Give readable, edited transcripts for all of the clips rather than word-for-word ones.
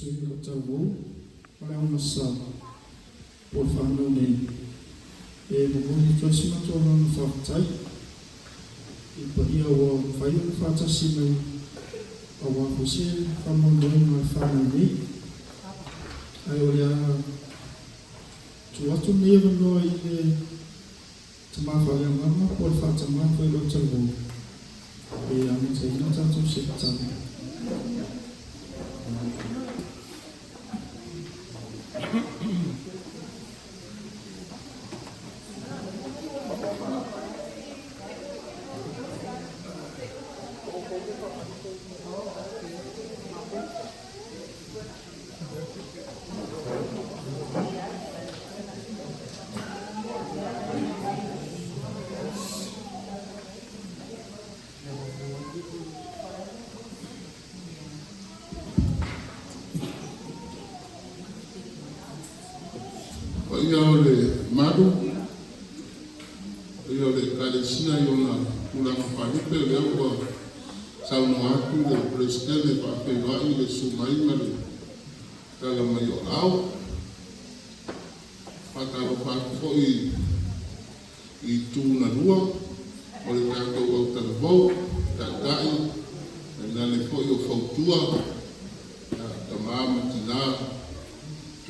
sui o lo tauvou ma le augasa po o le fanau nei. E momoli atu ai si matou agaga faafetai i le paia ua mafai ona faatasi mai aua foi se faamoemoega o le fanau nei. Ae o le a tuu atu lenei avanoa i le tama faaleagaga po o le faatama foi o le autalavou e amataina a tatou seketala. Paia o le malu, paia o le Ekalesia i ona tulaga faalupe, o lea ua saunoa atu le Peresetene e faafeiloai le susu mai ma le tala mai o aao. Faatalofa atu foi i itu na lua o le tatou autalavou, taitai, tainane foi o fautua, tama ma tina,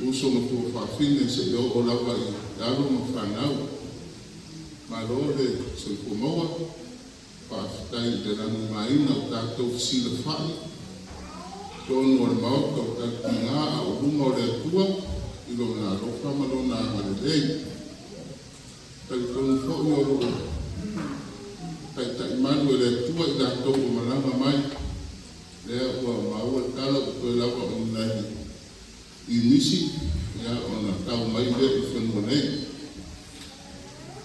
uso ma tuafafine seia oo lava i alo ma fanau. Malo le soifua maua, faafetai i le lagimaina o tatou fesilafai i totonu o le Maota o Tautiga a o luma o le Atua i Lona alofa ma Lona agalelei. Talitonu foi o lo o taitaimalu e le Atua i latou ua malaga mai, lea ua maua le tala ua toe lava o ni nai inisi ona tau mai lea i fanua nei.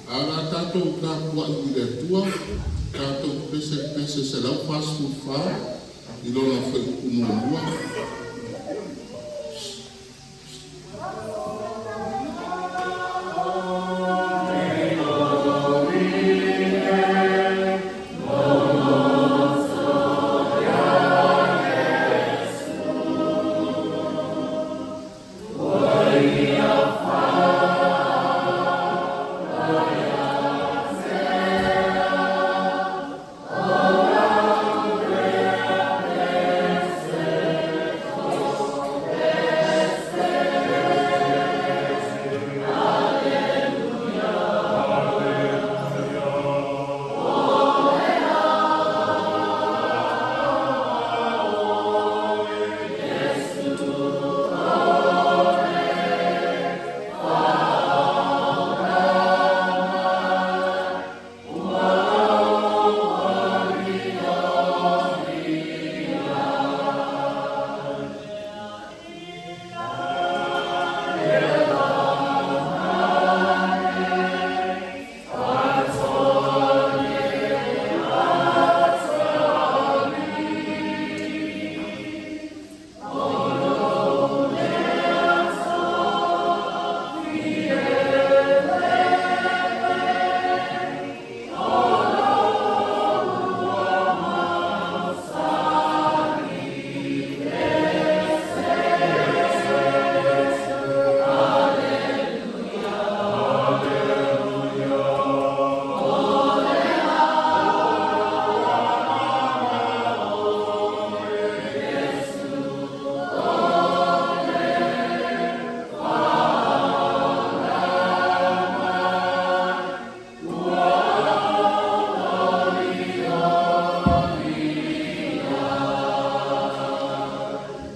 A o le a tatou tapuai i le Atua, tatou pese i le pese 144 i lona fuaiupu muamua.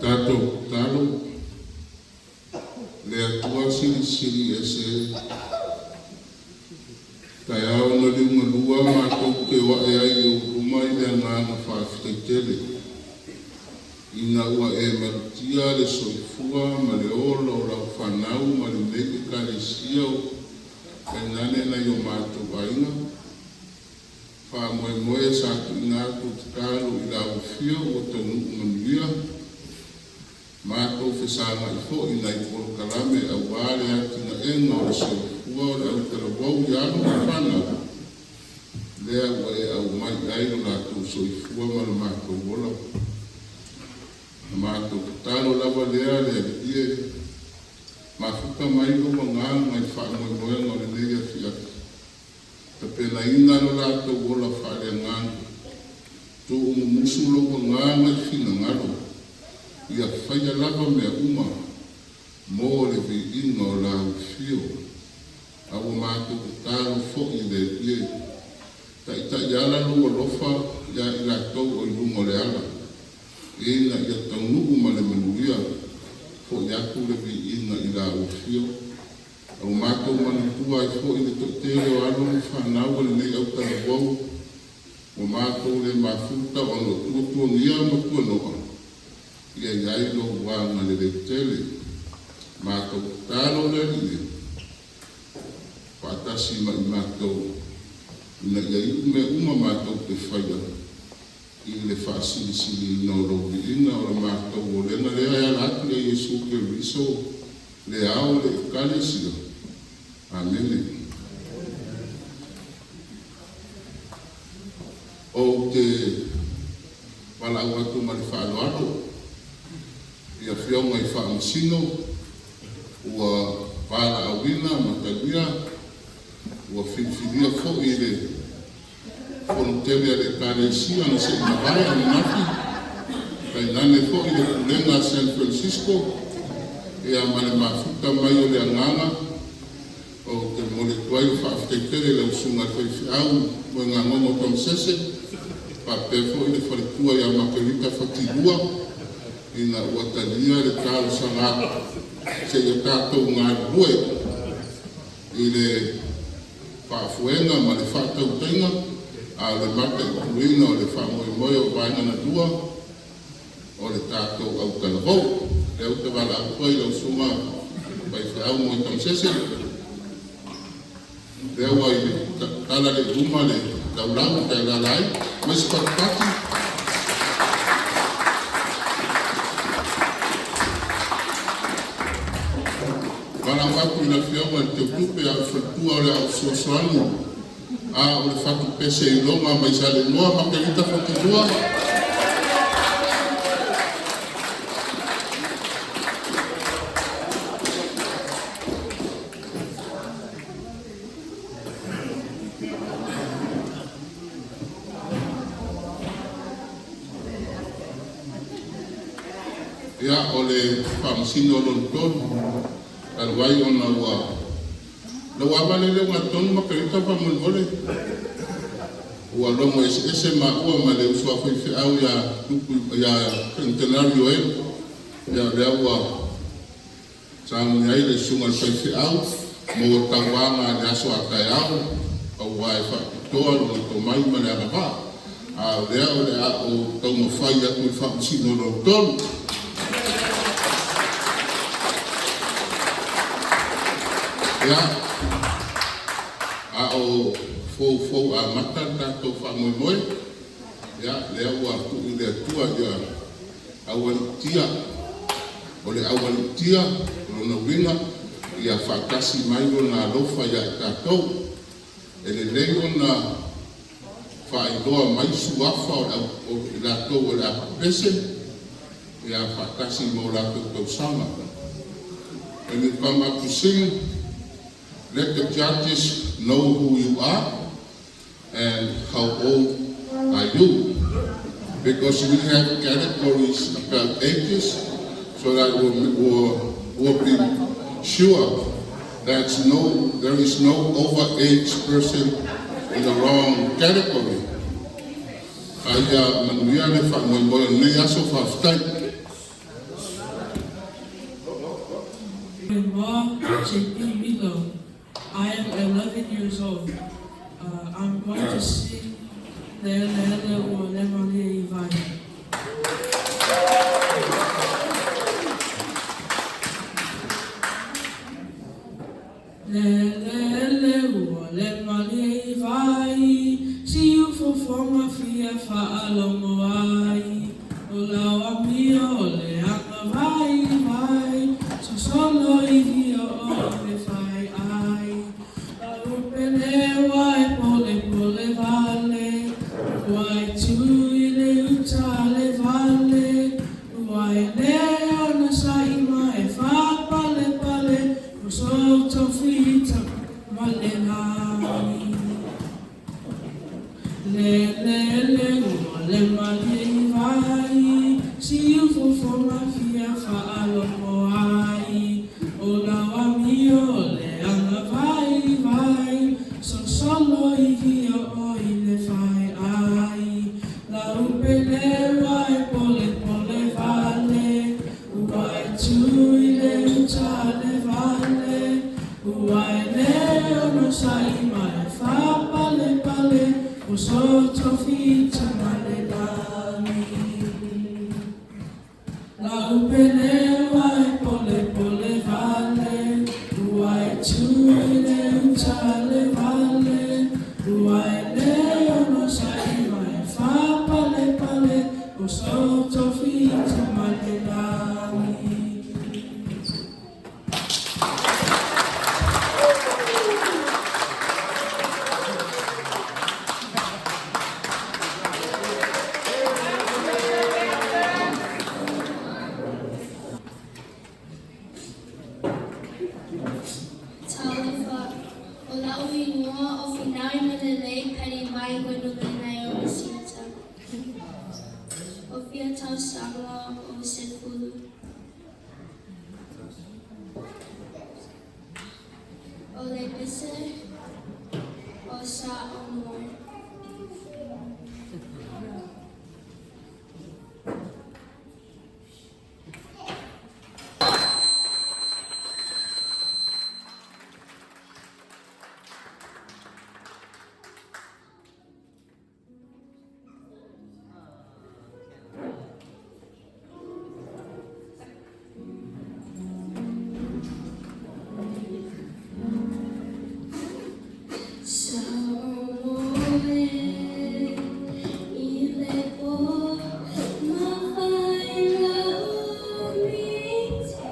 Tatou tatalo, Le Atua Silisili Ese, taeao na liugalua matou te o ae ai i ou luma i le agaga faafetai tele, ina ua e malutia le soifua ma le ola o lau fanau ma lenei Ekalesia o tainane nai o matou aiga. Faamoemoe sa tuuina atu tatalo i lau afio ua taunuu manuia. Matou fesagai foi nai polokalame aua le atinaega o le soifua o le autalavou i alo ma fanau, lea ua e aumai ai lo latou soifua ma lo matou ola. Na matou tatalo lava lea le Alii e, mafuta mai lou Agaga i faamoemoega o lenei afiafi, tapenaina lo latou ola faaleagaga, tuumumusu lou Agaga i finagalo, ia faia lava mea uma mo le viiga o lau afio. A ua matou tatalo foi i le Alii e, taitaiala lou alofa iā i latou o i luga o le ala, ina ia taunuu ma le manuia, fo'i atu le viiga i lau afio. A ua matou manatua ai foi le toatele o alo ma fanau a lenei autalavou ua matou le mafuta ona o tuatuagia ma tuano'a, ia i ai lou agalelei tele. Matou tatalo le Alii e, faatasi ma i matou, ina ia iu mea uma matou te faia i le faasilisiliina o lou viiga. O le matou olega lea e ala atu ia Iesu Keriso, le Ao o le Ekalesia. Amene. Ou te valaau atu ma le faaaloalo i afioga i Faamasino ua valaauina ma talia, ua filifilia foi i le Fonotele a le Ekalesia na se i mavae ananafi, tainane foi le Pulega a San Francisco, ia ma le mafuta mai o le Agaga. Ou te momoli atu ai le faafetai tele i lau Susuga i le Faifeau Moegagogo Tamasese faapea foi le faletua ia Makerita Fatilua, ina ua talia le talosaga atu seia tatou galulue i le faafoega ma le faatautaiga a o le mataituina o le faamoemoe o Vaega na Lua o le tatou autalavou. Lea ou te valaau atu ai i lau Susuga Faifeau Moe Tamasese, lea ua i le tala le i luma le laulau e alaala ai ma isi patipati. Valaau atu i le Afioga i le Teutupe a o le faletua o le a fesoasoani a o le fatupese iloga mai Saleimoa, Makerita Fatilua. Ia, o le Faamasino lona tolu, talu ai ona ua lau ava lele ugatonu Makerita faamolemole, ua logo eseese maua ma le uso a faifeau ia Tupu ia Centenario e, ia lea ua sauni ai le susuga i le faifeau mo tauaga i le aso a taeao, aua e faapitoa lona tomai ma le agavaa, a o lea o le a ou taumafai atu i le Faamasino lona tolu. Ia, a o foufou amata le tatou faamoemoe, ia, lea ua tuu i le Atua ia aualiitia, o le aualiitia, o lona uiga, ia faatasi mai lona alofa ia i tatou. E lelei ona faailoa mai suafa o i latou o le a pepese, ia faatasi ma o latou tausaga. When you come up to sing, let the judges know who you are and how old are you, because we have categories about ages, so that we'll be sure that there is no overage person in the wrong category. Aia manuia le faamoemoe o lenei aso. Faafetai. Ma JP Milo. I am 11 years old. I'm going to sing Lele Lele Ua Le Malie I Vai. Lele ua le malie i vai, siu fofoga fia faalogo ai, o lau amio o le aga vaivai, sosolo i io o le fai ai. Lau pele ua e polepole vale, ua e tu i le uta le vale, ua e Le le ua le malie i vai, siufofoga fia faalogo ai, o lau amio o le agavaivai, sosolo i hioo i le faeai. Lau pele ua e polepole vale, ua e tu i le uta a le vale, ua e le onosai ma e faapalepale, o so tofi Tamalelagi. Lau pele ua e polepole vale, ua e tu i le uta a le vale, ua e le onosai ma e faapalepale, o so tofi Tamalelagi. Talofa, o la'u inoa o Finauimalelei Penny mai Gwendolyn Naomi Sita. O fia tausaga o Sefulu. O le pese o Sa'omoe. Sa'omoe i le pō mafai la'u miti.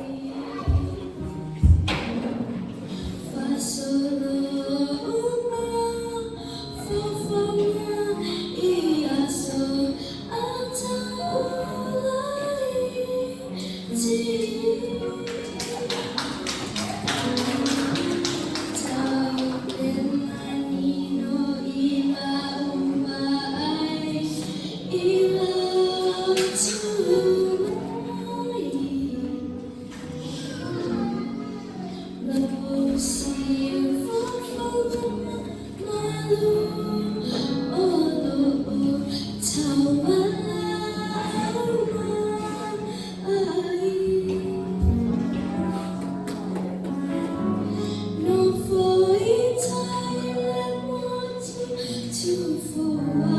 Faasolo uma fofoga i aso a taulaiti. Tau le manino i mauma ai i lau tulai. Lau siufofoga malu o loo taualaau ai. Nofo i tai le motu tufoa,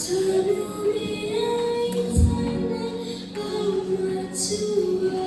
Tanumia i tai le paumatua.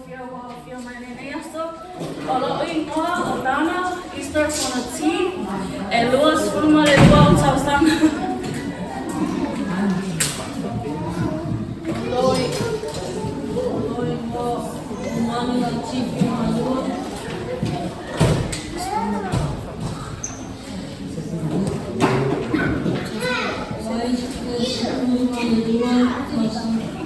aofia ua aofia mai lenei aso. O lou igoa o Lana Easter Fonati, e 22 ou tausaga. Loi, loi mo Manu Latifi Malua. Oi, 12 tausaga.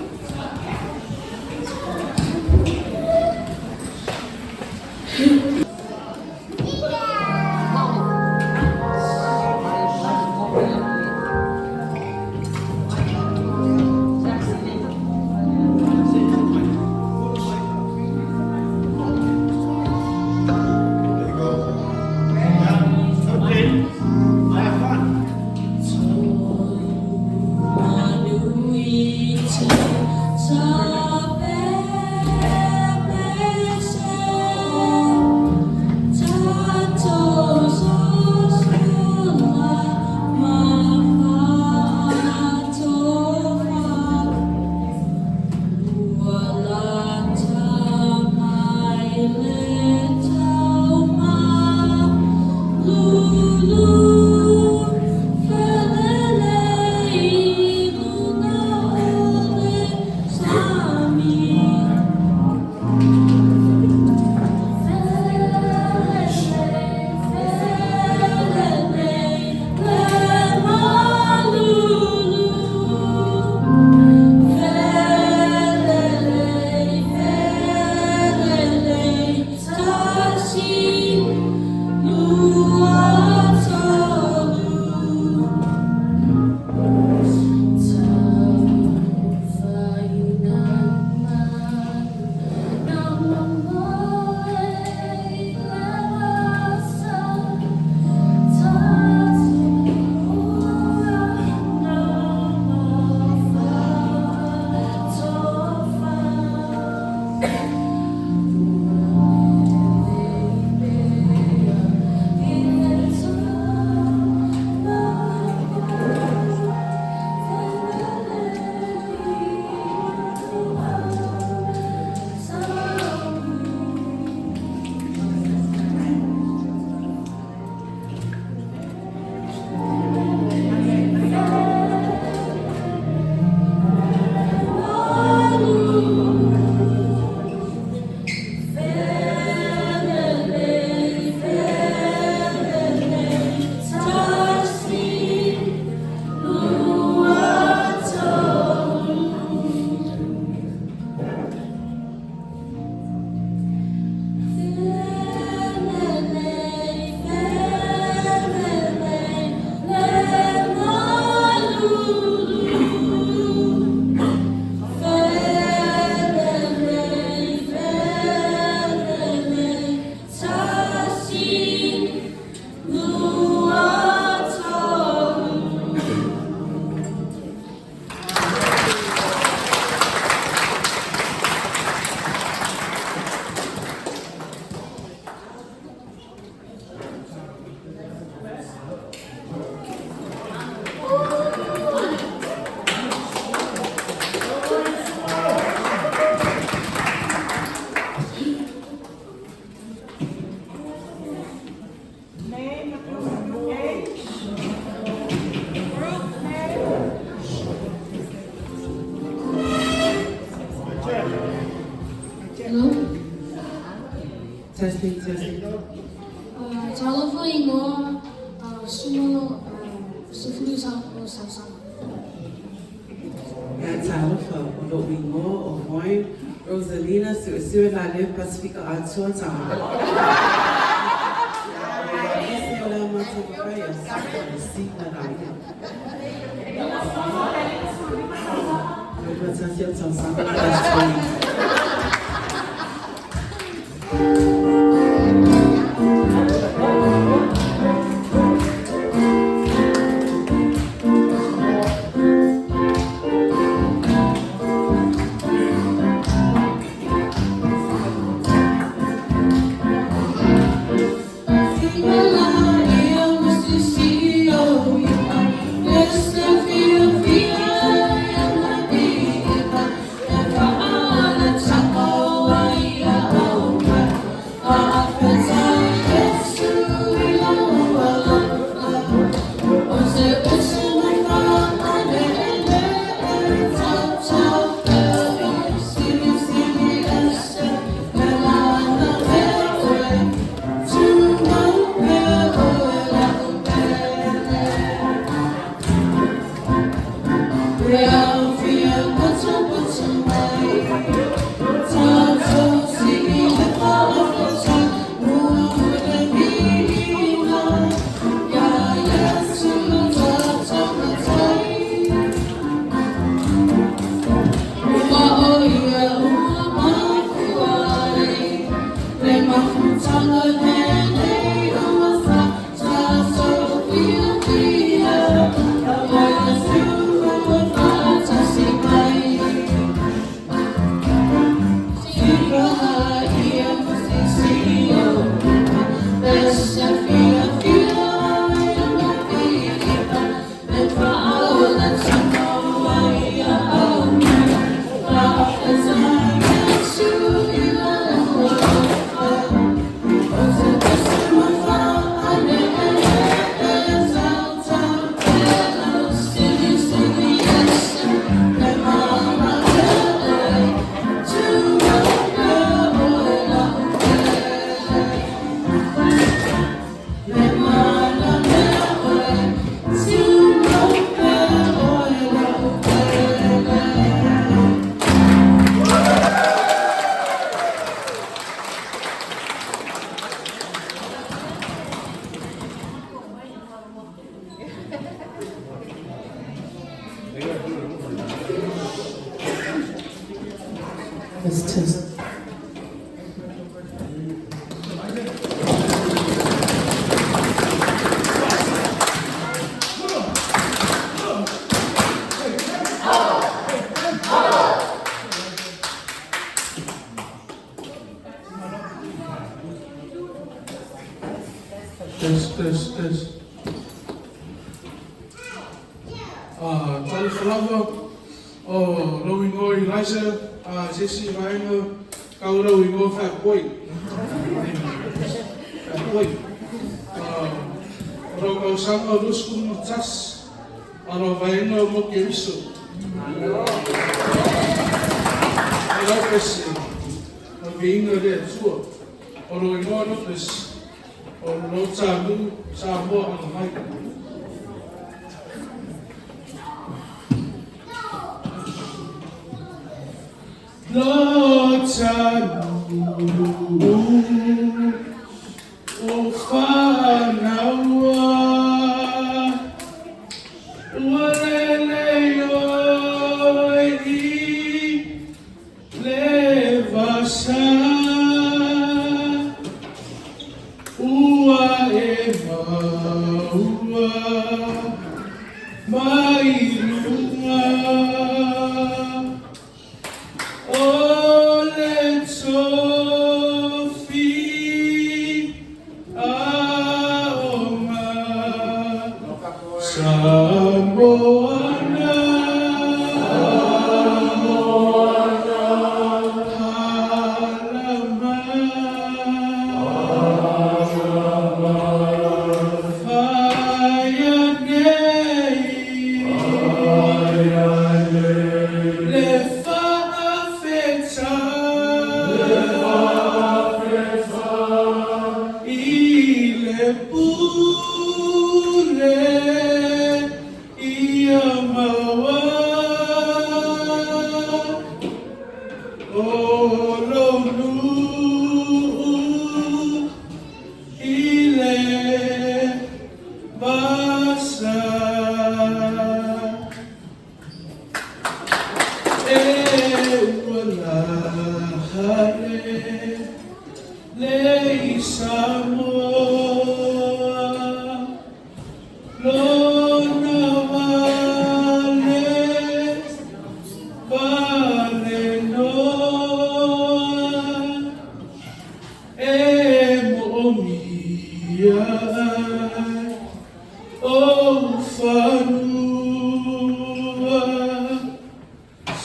Hello. Testing, testing. Talofa igoa Sumolo 19 tausaga. Ia talofa o lou igoa o Moe Rosalina Suesue Lale Pasifika Atoa Tama. Ia o lea matou fai a sina laia. 21 tausaga plus 20. Test, test. Test, test, test. Ah, talofa lava o lou igoa Eliza, ah, Jesse Vaega, kau lou igoa Fat Boy. Fat Boy. Ah, o lou tausaga 21, a lou vaega o Mokeriso. E lau pese, o viiga o le Atua, o lou igoa Lopes, o lou Tanu, Samoa Agamai. Lo Tanu o whanaua, ua lele oe i le vasa, ua e maua mai luga. O le tofi aoga Samoana. Palama. Faia nei. Le fa'afeta. I le pule ia maua. O lou nu'u i le vasa. E ua lahale le i Samoa, lona vale, vale noa, e mo'omia ai ou fanua.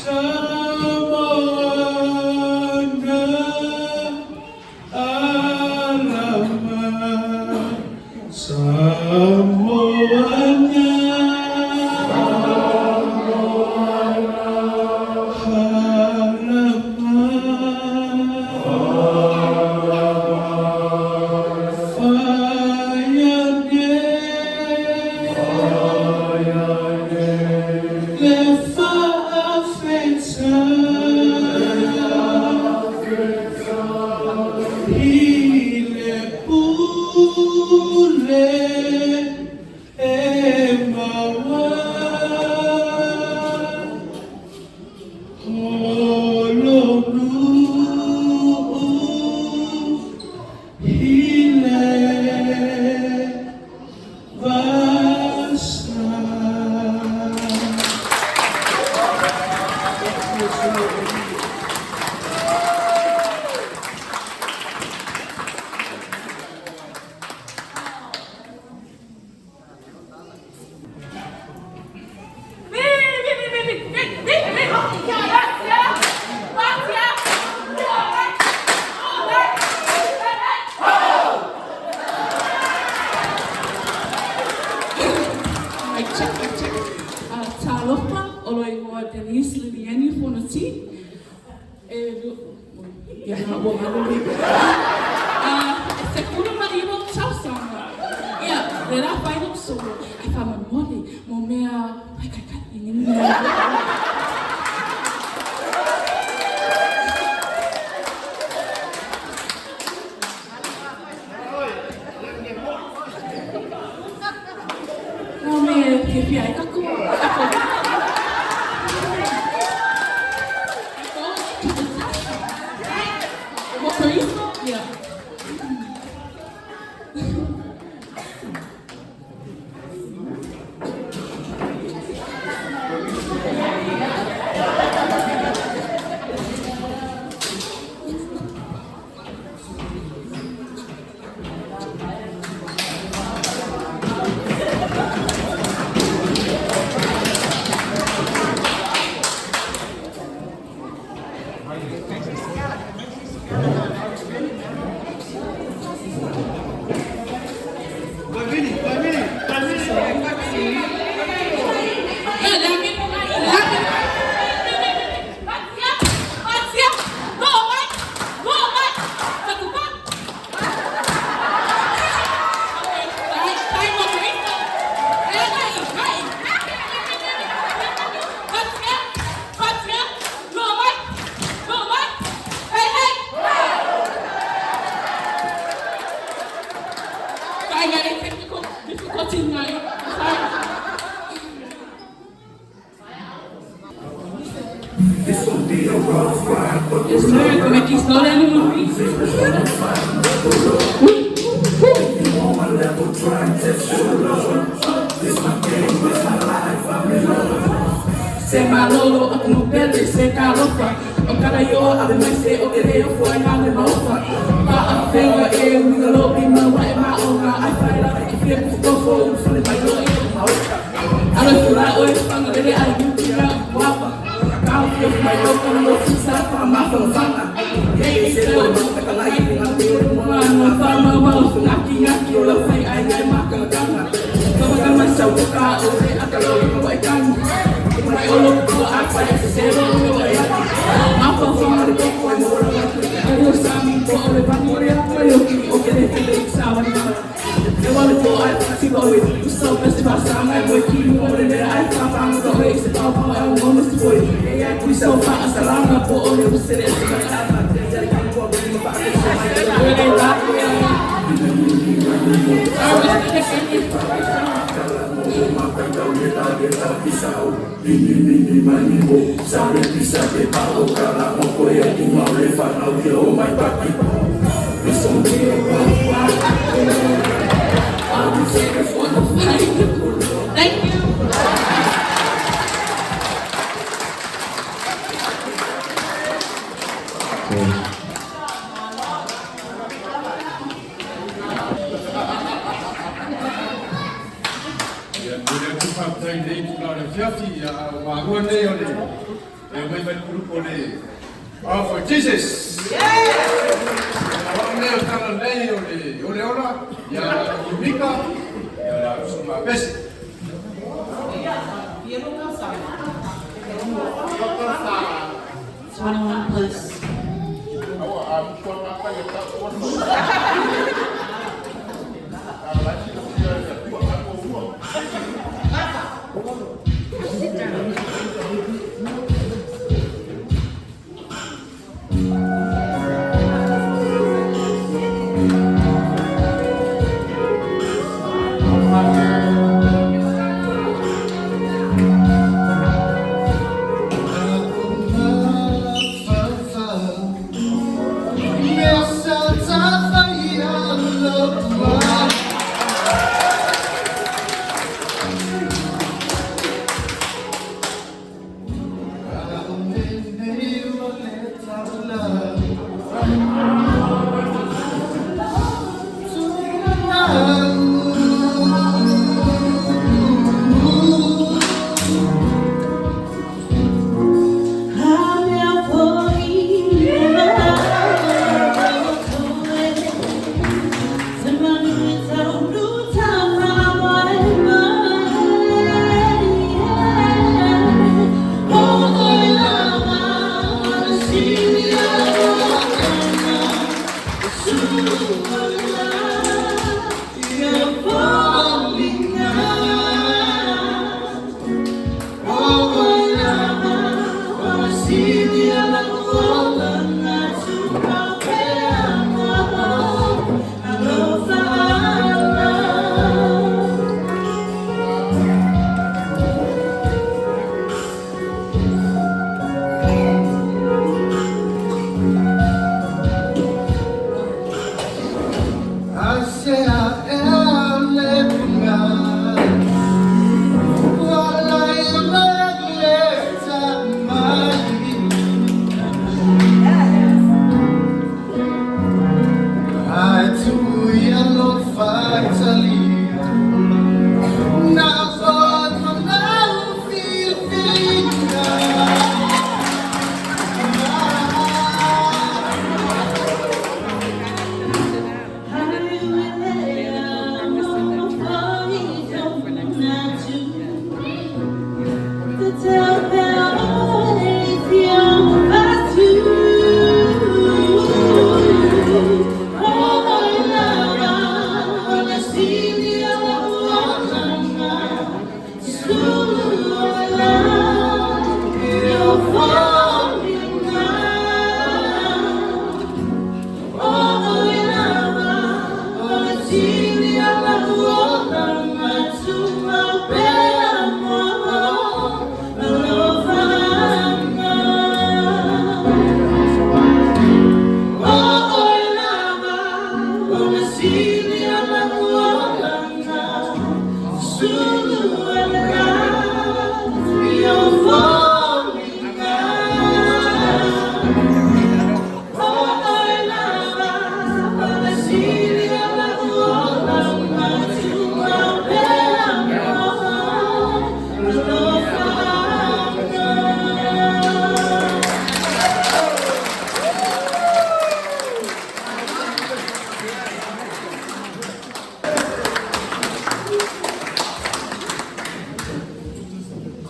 Samoana alama, Samoana alama, Faia nei le fa'afeta i le pule e maua. O lou nu'u i le vasa. Mic check, mic check. Talofa, o lou igoa Denise Liliani Fonoti. E, ia, ua galo le. E 19 tausaga. Ia, le la fai lou solo, ae faamolemole mo mea faikaika i ni mea. Mo mea e fiafia ai kakou. Yes, sir. Come chi sto le numeri. Se malolo o kumu pele se kalofa O kala yo a le mai se o te leo fo ai le maofa Pa a whenga e winga lo i maua e ma o ngā ai whai la ki whia kufutofo u whale mai lo i o maoka Alo fura o e whanga lele ai yuki ra o kuapa Ka o whia mai lo kana mo fusa wha mawha whanga Kei se o mata ka lai ngā te o mua ngā whama mau ngaki ngaki o la whai ai ngai makanga kanga Kama kama sa waka o te akalo i mawa i kanu Mai o lo ko a whai se se ro o e ati Mawha whanga le koko e mora wa o sami po o le pani o le aka yo ki o ke le fele i sa wani E wale po ai whakatiwa o e Usa o peste pa sa ngai mo e ki o le mea ai whakapanga ka oe i se pau pau e o ngono si poi E ia kui sa o wha asalanga po o le usere e se mai ata Te tere kama kua buli ma wha Thank you. Ia, mo le atu whātai nei tu la le fiafi, ia wāhua nei o le, e mai mai kurupo le, Oh, for Jesus! Yeah! A wao nei o tala nei o le, o le ora, ia Yumika, ia la usuma pesi. 21 plus. Aua, a mutua ngā e tau o A lai si lo sia e tua a ko ua.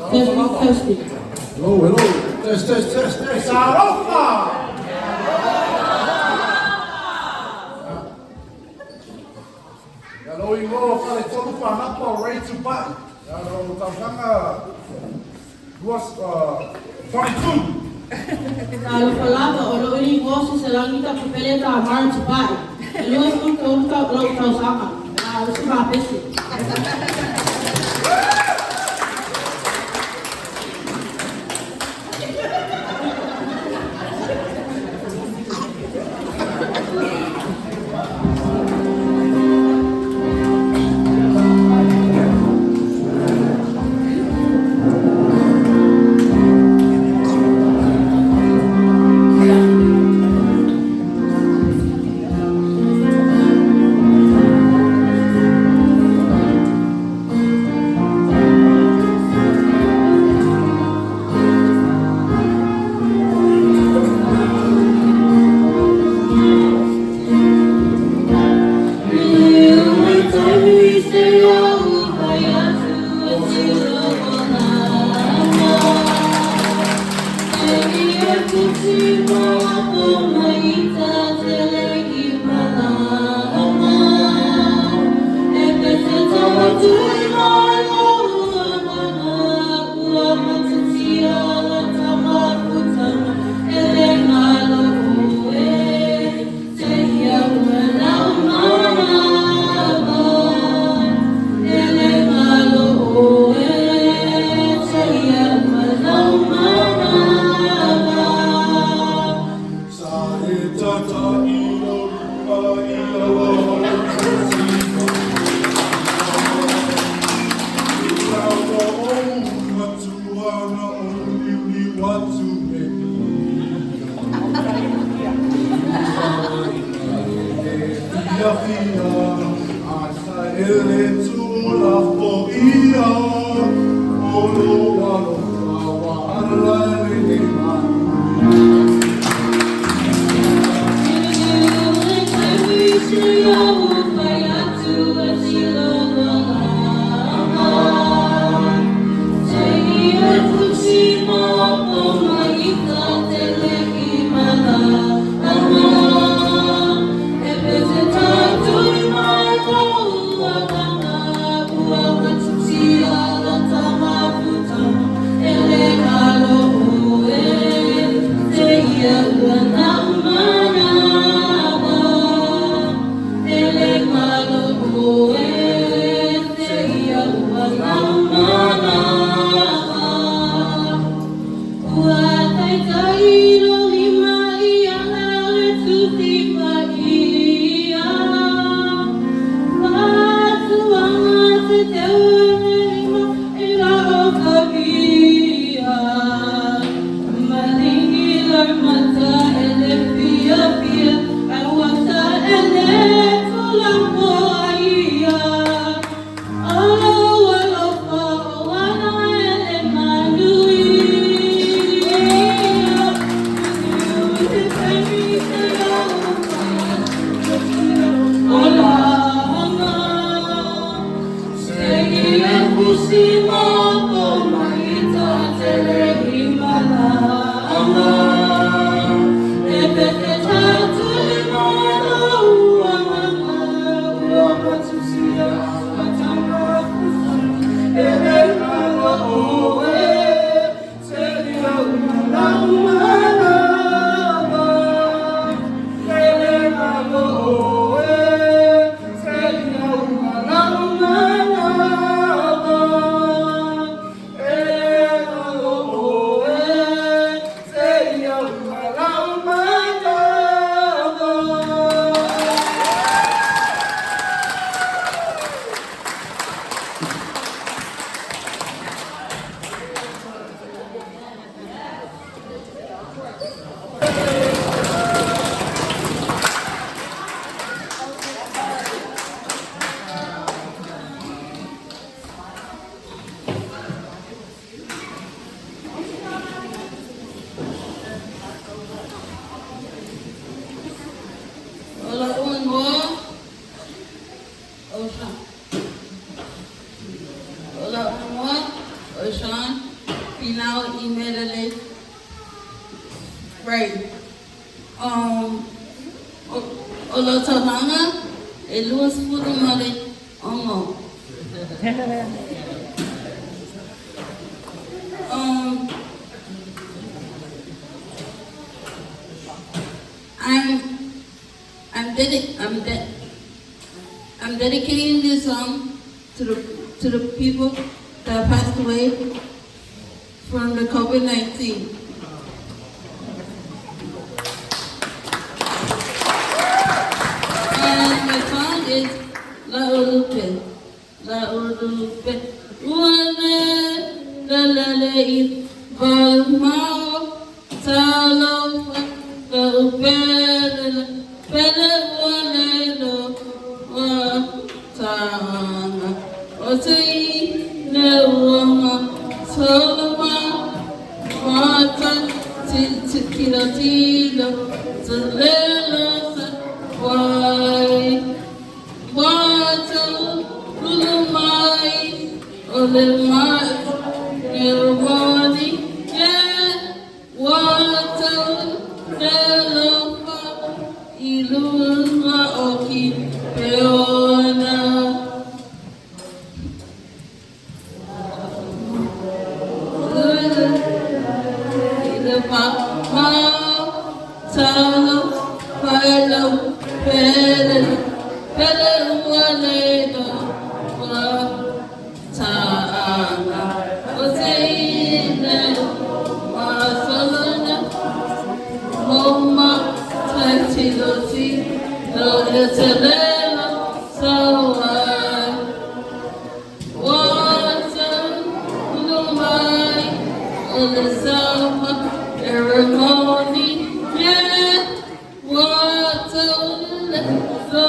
Testing, testing. Hello, hello. Test, test, test, test. Alofa! Ia lou igoa o Faletolu Panapa o Ray Tupai. Ia lou tausaga 22. Talofa lava, o lou igoa o Seselagi Tafapele Tamara Tupai. E 23 lou tausaga. A usi mapese. Finau Imelele Ray. O lou tausaga e 26. I'm I'm dedi- I'm de- I'm dedicating this song to the people that passed away from the COVID-19. And my song is La Ulupe. La Ulupe. Uale la la la i valmao talo la upe la pele uale lo wa tanga o te i le uama toloma mata ti ti tilo tilo te lelo sa wai wata lulu mai o le mai e wani e wata le lofa i luna o ki peona. So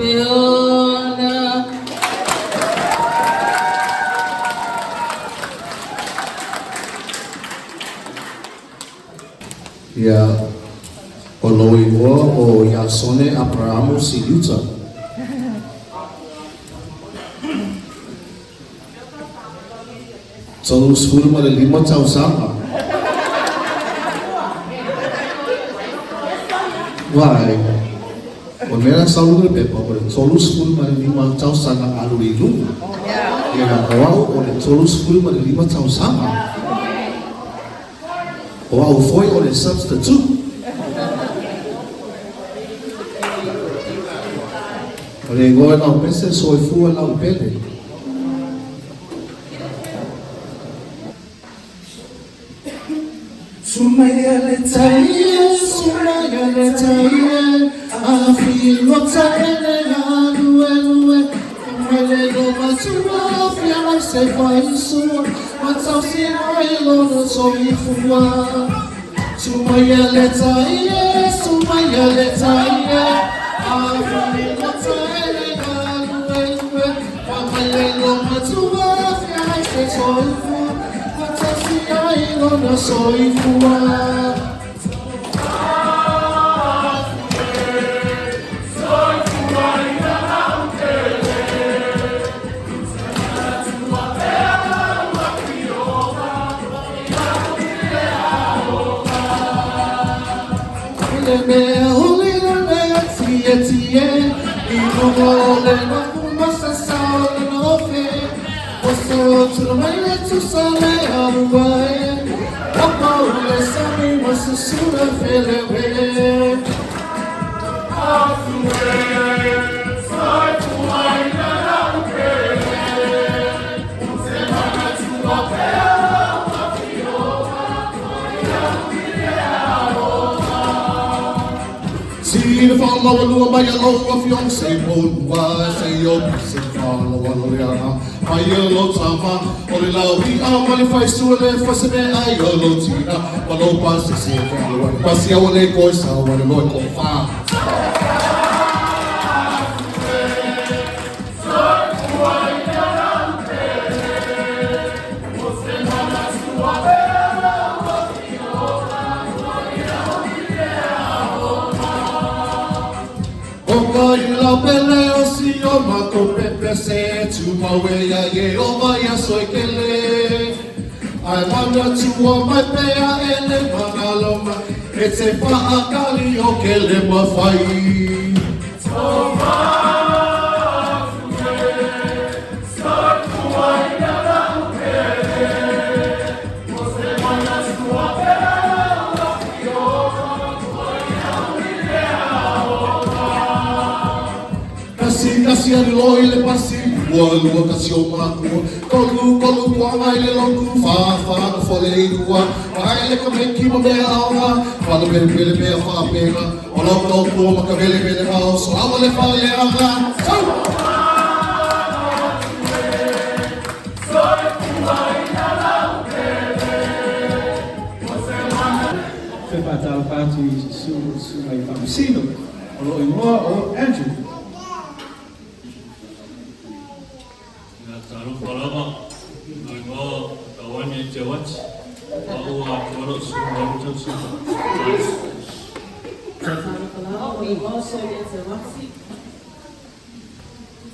Iluna. Ia, o lou igoa o Iasone Aparamu Siuta. 35 tausaga. Vai, o mea la sau luga le pepa, o le 35 tausaga alu i luga. Ia, o au o le 35 tausaga. O au foi o le substitute. O le igoa e Laupese, Soifua Laupele. Sumaia le tai e, sumaia le tai e, a filo taele a lue lue, mele lo matua, fia se fai sua, ma tau si ai lona soifua. Sumaia le tai e, sumaia le tai e, a filo taele a lue lue, mele lo matua, fia se soifua, ma tau si ai lona soifua. Le mea o le mea tie tie, i luga o le mapu sa o le nofe, o sa o tula mai le tusa le alua e, o pau le sami ma susuna fele we. Si le whala wa lua mai a lau a fiong se molua se o se whala wa lo rea mai a lo tama o le lau i a ma le whai sua le whase me ai o lo tina ma lo pa se se whala wa pasi a le koi sa wa le loi ko wha. ʻO ka ila pele o si o mākou pepese Tumau e iā Iēhova i aso e kele Ae manatua mai pea e le mānalo mai E te paʻakali o ke le mawhai. Kasi kasi a lilo i le pasi Lua lua kasi o makua Tolu tolu puaʻa i le loku Fā fā nofo le ilua Vae le kameki ma mea aoga Fala pele mea faapega O lau tautua ma ka welewele ao Salawa le faaleaga Sau! Fe faatalofa atu i susuga i Faamasino o loo igoa o Andrew. Ia talofa lava, lou igoa o Tauani e Te Auati, o au ua atoa lou 18 tausaga. Talofa lava, o igoa o Sonia Te Auati.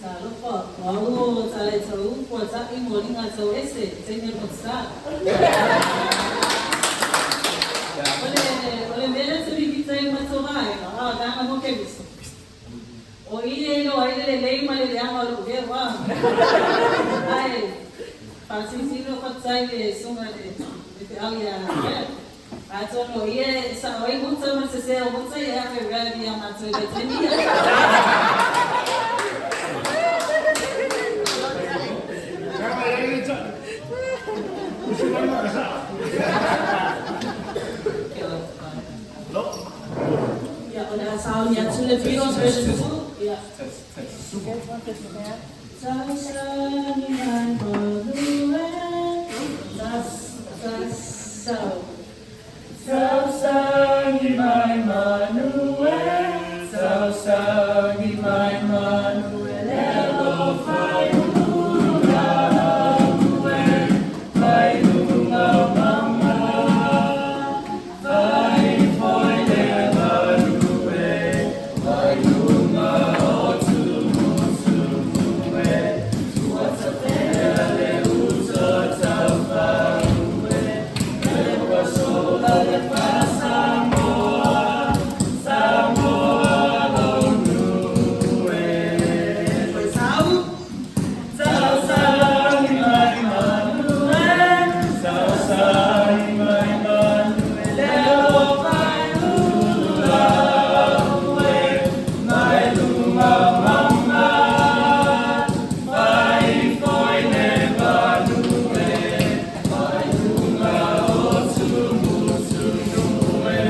Talofa, o au o Taletauu Fuata'i Moliga Tauese, teine motusa. O le mea lea te mimita ai ma to vaega, a o taga mo Keriso. O i e iloa ai le lelei ma le leaga o lou leo, a. Ae, faatilotilo faafetai i le susuga i le feau ia Brad. Atonu o ia e sao ai guta ma le sese o guta ia e ave Brad ia matou i le taimi. Ia, o le a saoni atu le Beatles version 2. Ia. Tausani mai malu e, tas, tas, sau. Tausani mai manu e, tausani mai manu e, le alofa i ulu e, mai luga o mama, fai foi le malu e, mai luga o tumutumu e, ua tafea le uso taufau e, le ua sola le fa-Samoa, Samoa lonu e. Sau, tausani mai manu e, tausani mai manu e, le alofa i ulu e, mai luga o mama, fai foi le malu e, mai luga o tumutumu e,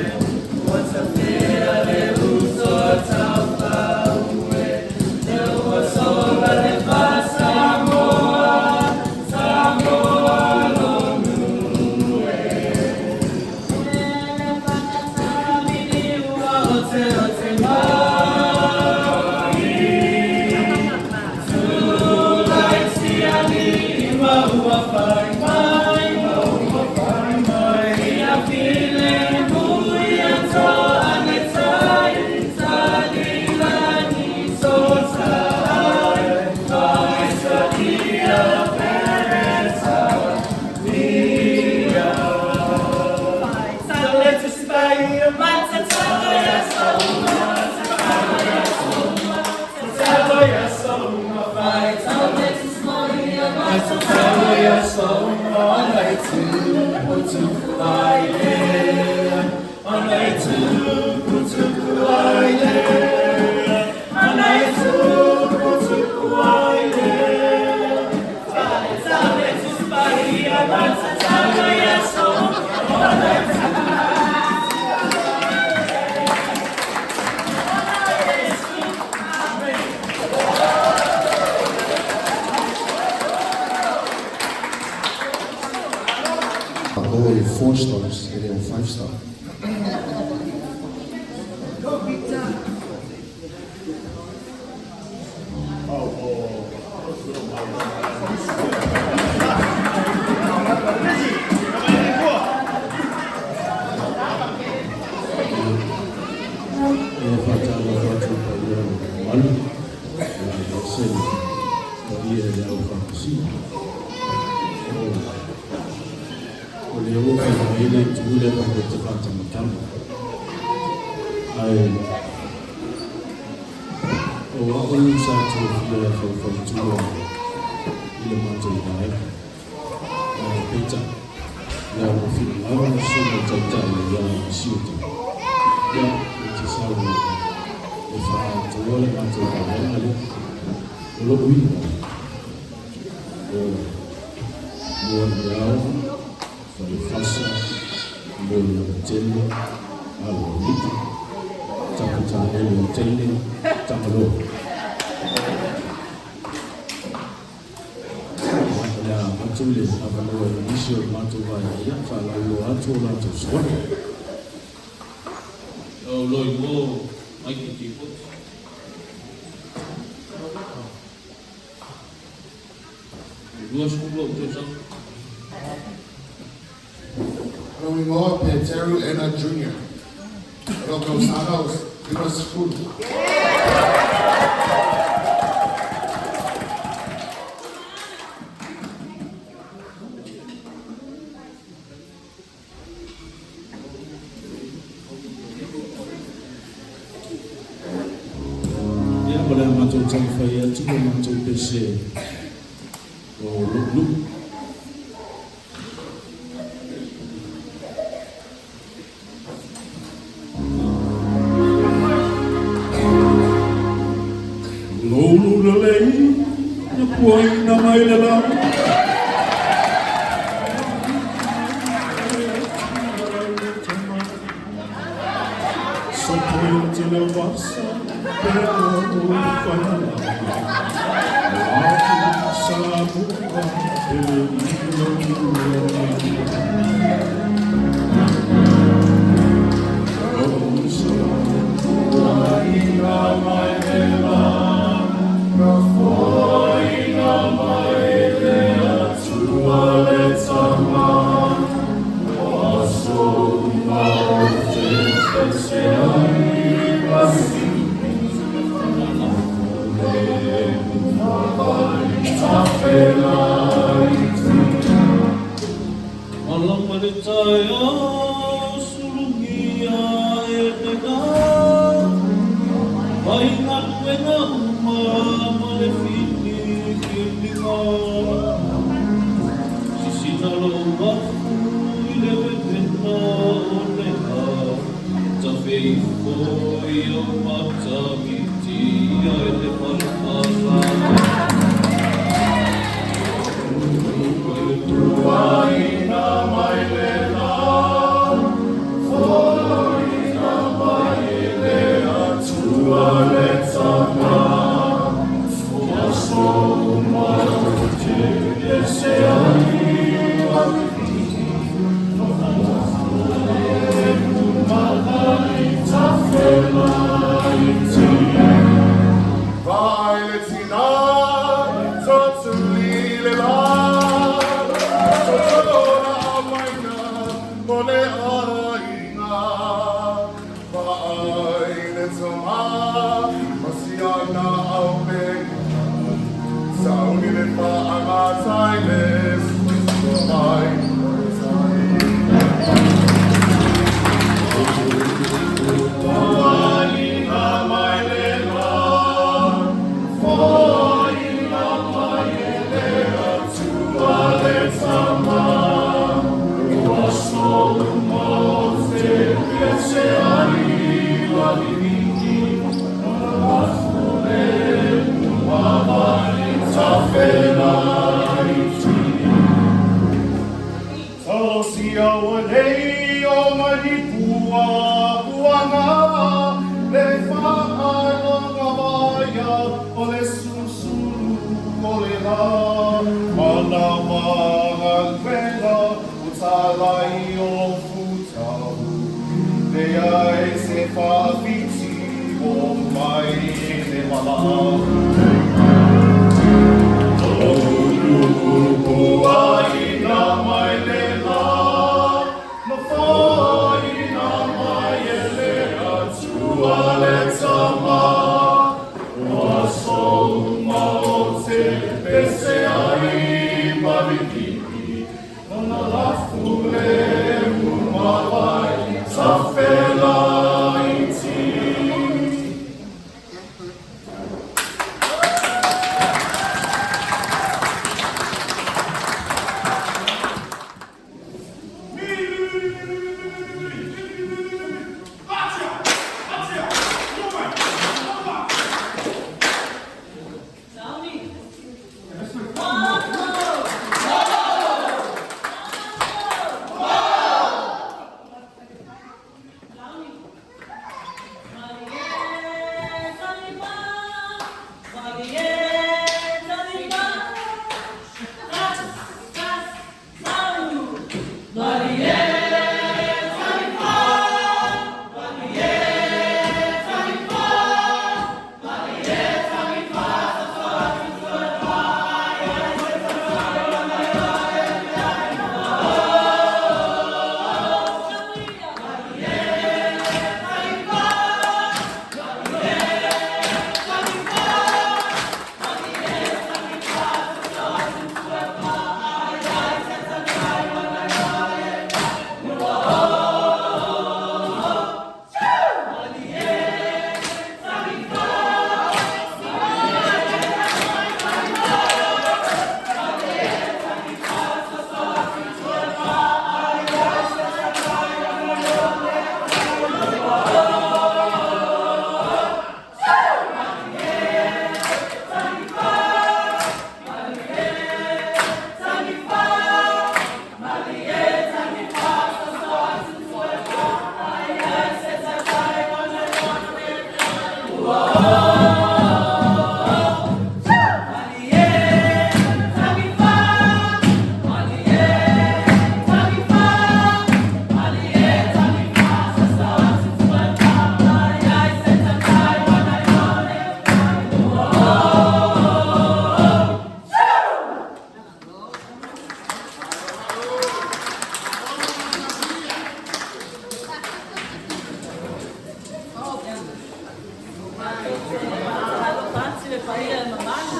ua tafea le uso taufau e, le ua sola le fa-Samoa, Samoa lonu e. Ele whakatamini ua o te o te mai. Tūlai tia lima ua whai mai, ua whai mai. Ia file mui atoa ne tai, talilani so tai. Fai sa ia pereta nia. O e four stars, e le o five star. E faatalofa atu i paia o mamalu, ia, aemaise le paia i le au faamasino. O lea ua fai mai le itu lea tatou te faatamatama, ae o au sa tofia e faufautua i le matou vaega, ae peitai, ia ua finagalo le Susuga i le Taitai ia Siuta, ia ou te sau e faaatoa le matou vaega lea. O lou igoa, o Moaliao Falefasa Moliavatele Aloalii Taputaele o Teine Tagaloa. O le a avatu le avanoa i nisi o le matou vaega ia faalauiloa atu o latou suafa. O lou igoa o Mike Tipoti. E 20 ou tausaga. Lou igoa Peteru Ena Jr. O lou tausaga o 50. Ia, o le a matou taumafai atu le matou pese o Lu'ulu'u. Lou lulelei na puaina mai le la. Sopoia te leo vasa, pe o whainga. Laku Samoa, pele ilo Malama le taeao sulugia e lena Mai galuega uma ma le filifiliga Sisina lou afu i le vevena o le a Tafeifo i o matamitia e le palapala. paia e mamalu.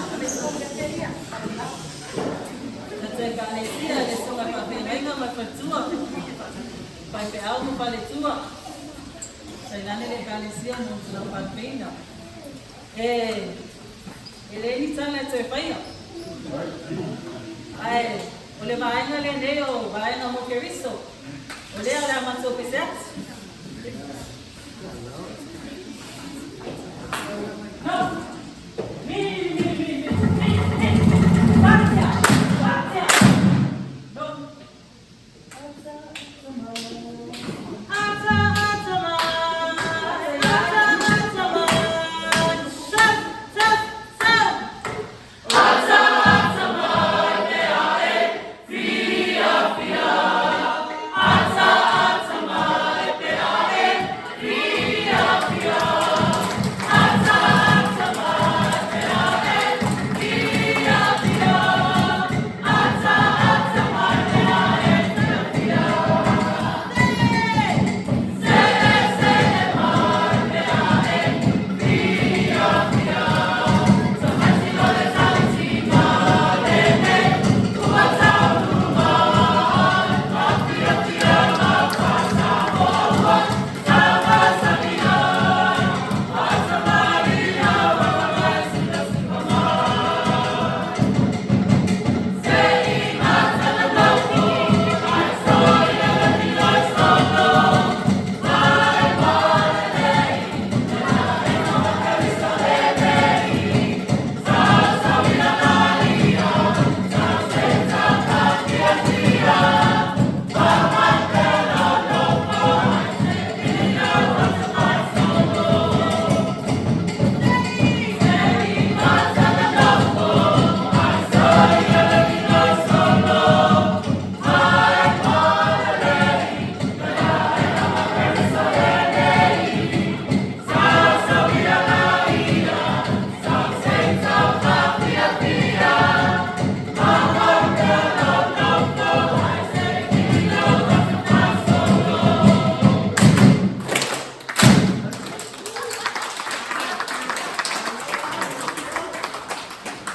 Tatou Ekalesia le Susuga Faafeagaiga ma le Faletua, Faifeau ma Faletua, tainane le Ekalesia mo le Falepeina. E e leai ni tala e toe faia. Ae o le vaega lenei o vaega mo Keriso, o lea o le a matou pese atu. No! Mi, mi, mi, mi, mi, mi. Patia! Patia! No! Ata, ata mai, ata, ata mai, Sau, sau, sau!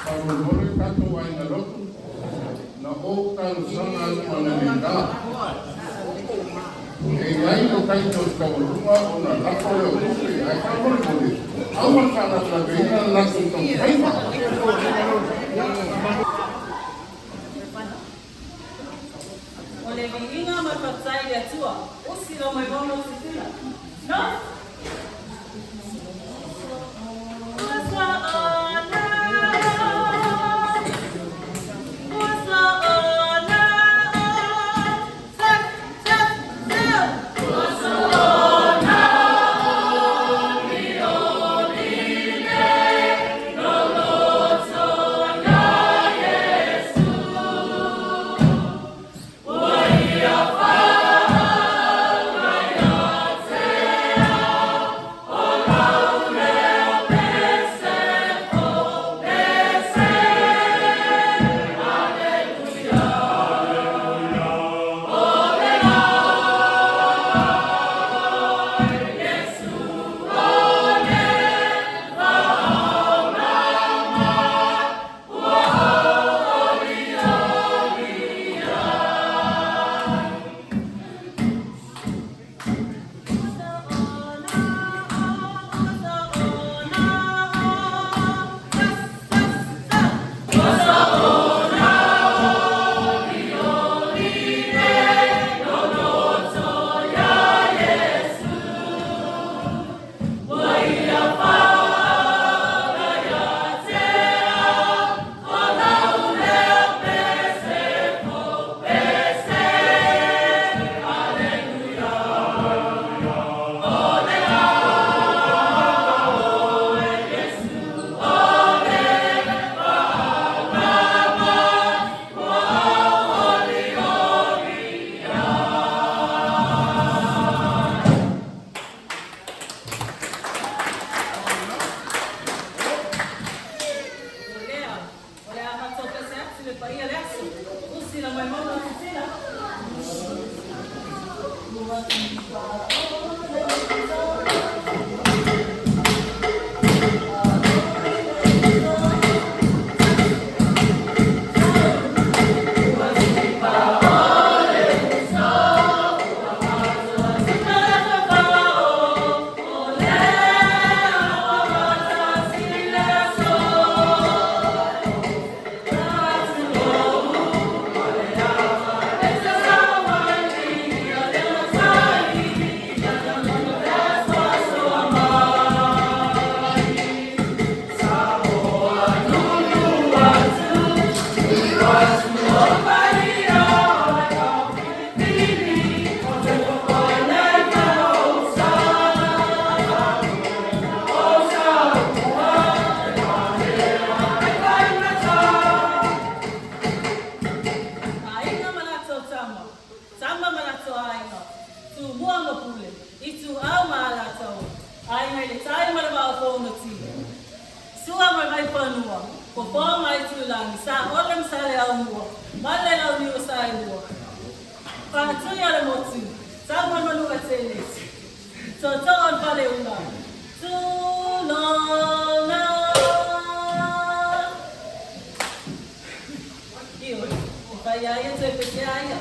Faamolemole tatou aiga lotu, na ou talosaga atu ananei la, e i ai lo tatou taualuga ona lafo lea o tupe, ae faamolemole, aua le faalavelaveina le latou taumafaiga. O le viiga ma le faafetai i le Atua, usi lau mai vao lau sisila. No! Ua soona, ua soona, Sau, sau, sau! O lea, o le a matou pese atu le paia le aso. Usi la mai maua sisila. Ua fanua, Fofoga Aitulagi, Saole ma Saleaaumua ma le Launiu o Saelua. Faatui o le motu, Taumanumanuatele, Tootoo o le Faleula, Tulona! Ioe, e fai a ia toe pese a ia.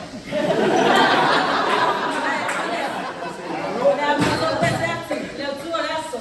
O le a matou pese atu, le autu o le aso.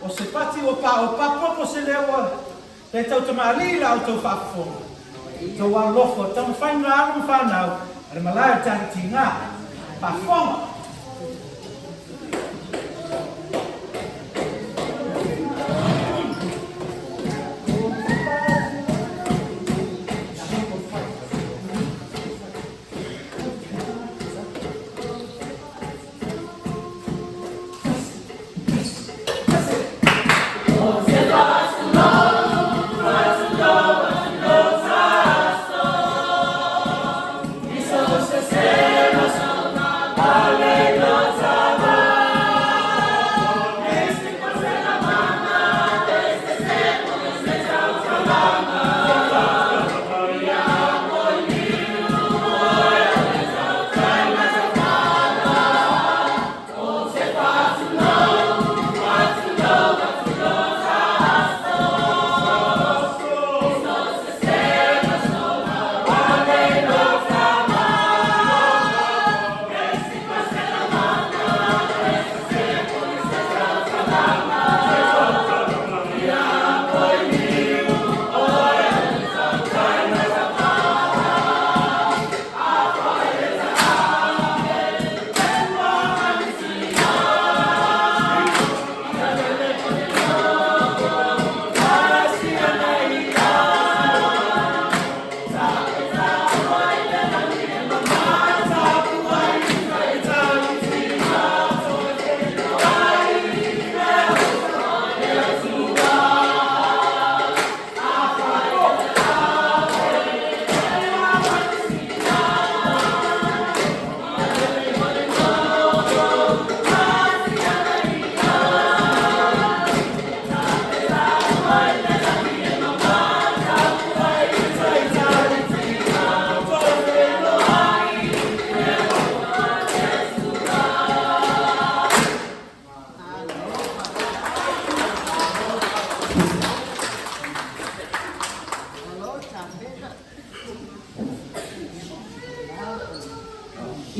O se pati ua paopapa po o se leo ua le tautamalii i la outou faafofoga, outou alolofa, taumafaiga alo ma fanau a le malae o Tahiti Tiga. Faafofoga!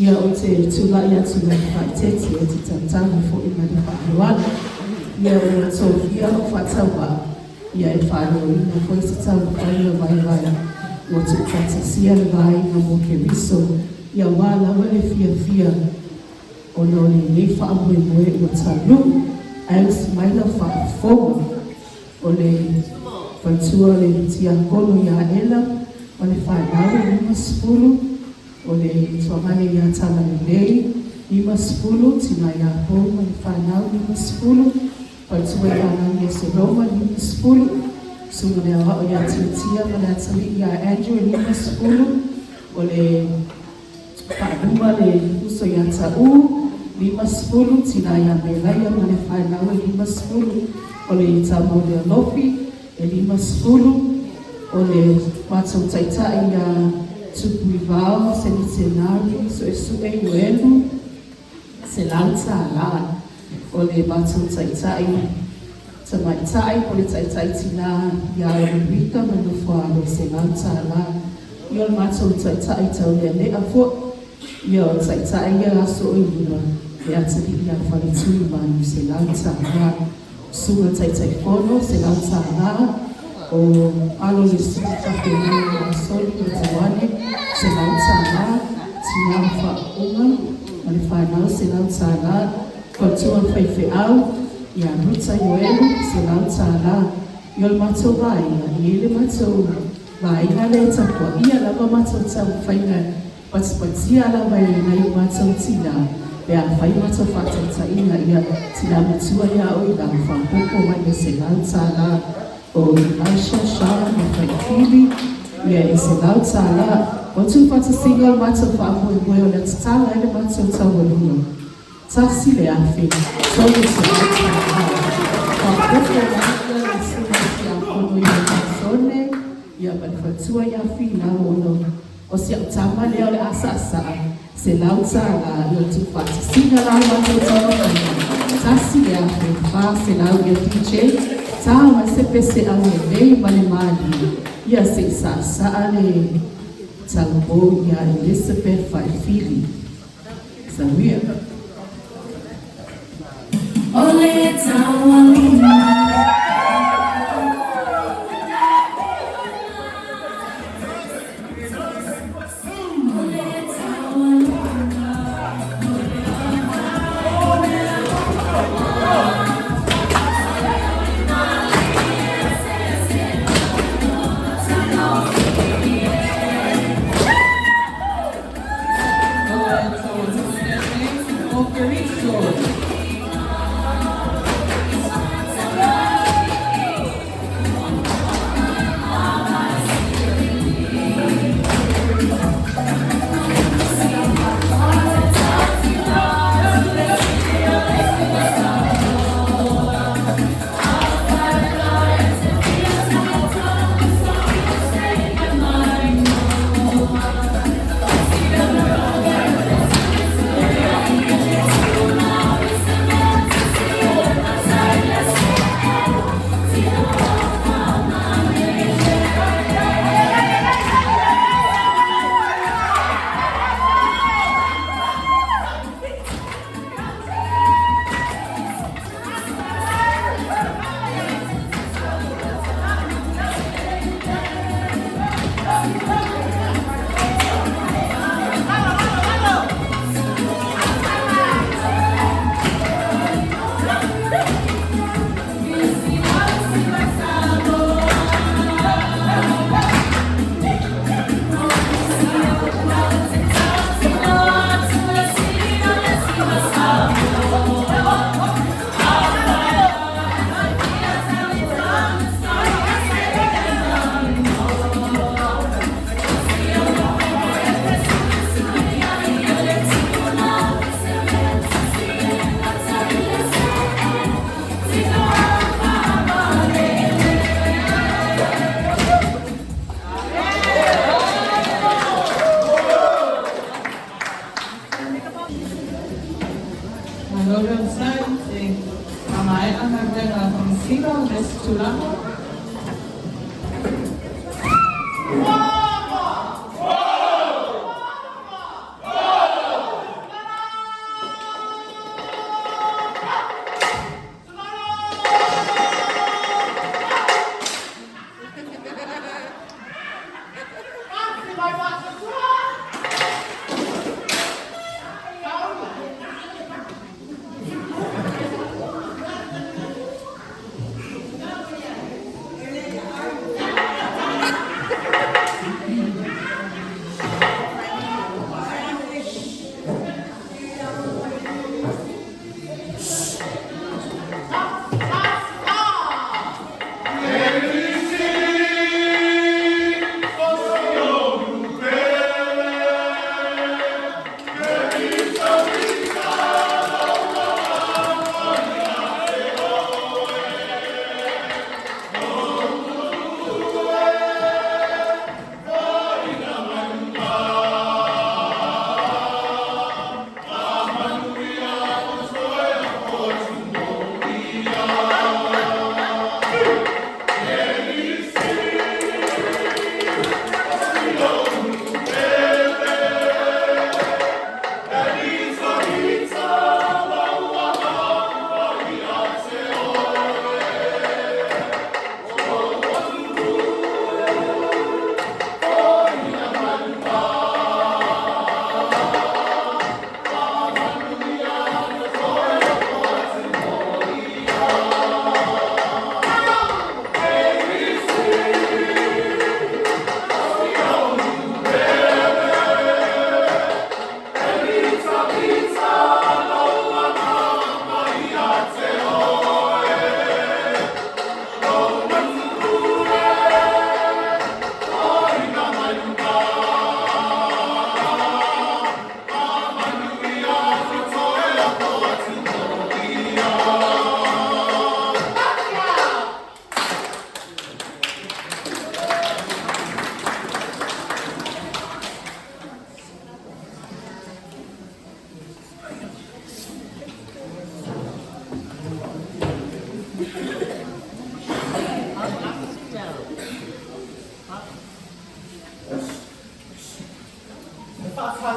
Ia, ou te tulai atu ma le faaeteete, ou te tautala foi ma le faaaloalo. Ia, ua tofia lou faatauvaa, ia e faaleoina foi se taumafaiga vaivai ua tuufaatasia le Vaega mo Keriso, ia aua lava le fiafia ona o lenei faamoemoe ua taunuu. Ae usi mai lau faafofoga. O le faletua o le Tiakono ia Ela ma le fanau e 50, o le tuagane ia Talalelei, 50, tina ia Pou ma le fanau, 50, faletua ia Lagieseroma, 50, susuga le aoao ia Tiatia ma le atalii ia Andrew e 50, o le Faaluma le uso ia Taʻu, 50, tina ia Melaia ma le fanau e 50, o le tama o Lealofi e 50, o le matou taitai ia Tupuivao, Senitenari, Suesue Ioelu, $100. O le matou taitai tamaitai po o le taitai tinā ia Rita ma Nofoalo, $100. Ia o le matou taitai taulealea foi, ia o taitai ia aso o i luma le atalii ia Faletulimanu, $100. Susuga Taitaifono, $100. O alo le susuga faafeagaiga ia Soli ma Tauane, $100. Tina Faauuga ma le fanau, $100. Faletua le faifeau ia Ruta Ioelu, $100. Ia o le matou vaaiga, e i ai le matou vaaiga lea e tapuaia lava matou taumafaiga Patipatia lava e nai o matou tina pe a fai matou faataitaiga ia tina matua ia oe lau faaopoopo mai le $100 o Elisha Shala ma Faifili ia e $100 o tuufaatasiga o le matou faamoemoe o le a tatala ai le matou taualuga $1300. Faaopoopo mai ia le susuga tiakono ia Jasone ia ma le faletua ia Finau ona O si au tama lea o le a saasaa, $100 i o le tuufaatasiga la o matou taumafaiga, 1400 ia DJ, ta mai se pese aulelei ma le malie, ia se i saasaa le taupou ia Elizabeth Faifili. Samia. O le taualuma. Malo le onosai, se i faamaea galuega a Faamasino i le isi tulaga.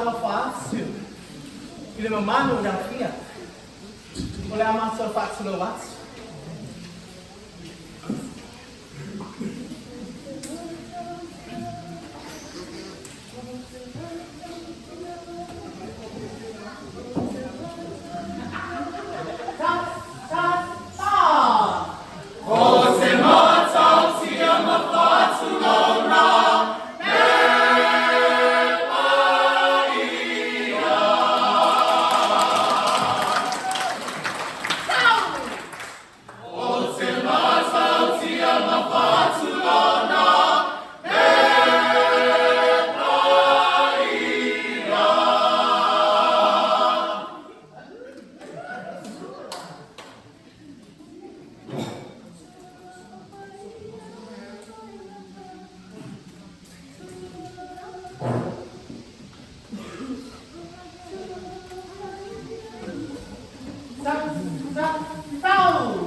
fa'alofa atu i le mamalu o le alofia. O le a matou fa'atulou atu. Sa, sa, sa. Sa, sa, sau.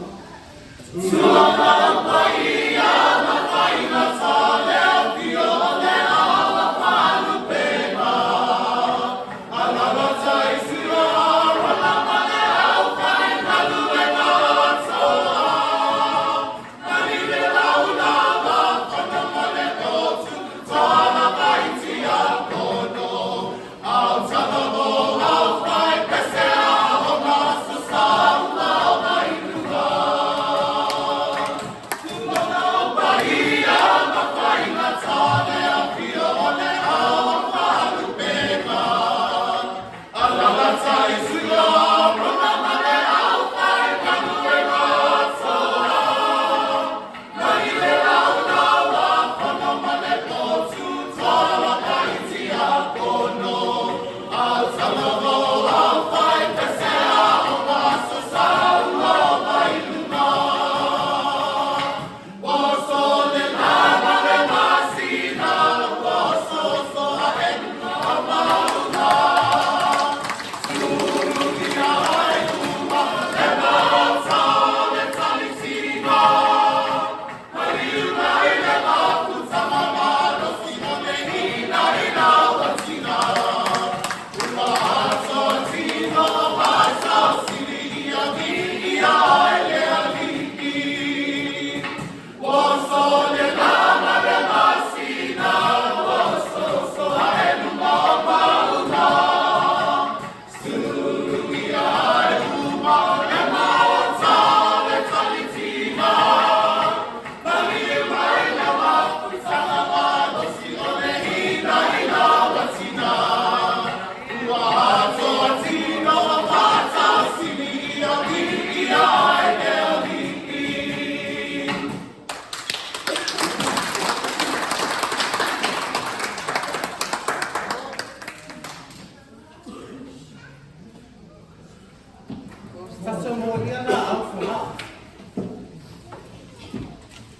Fa'asomolia la au foga'a.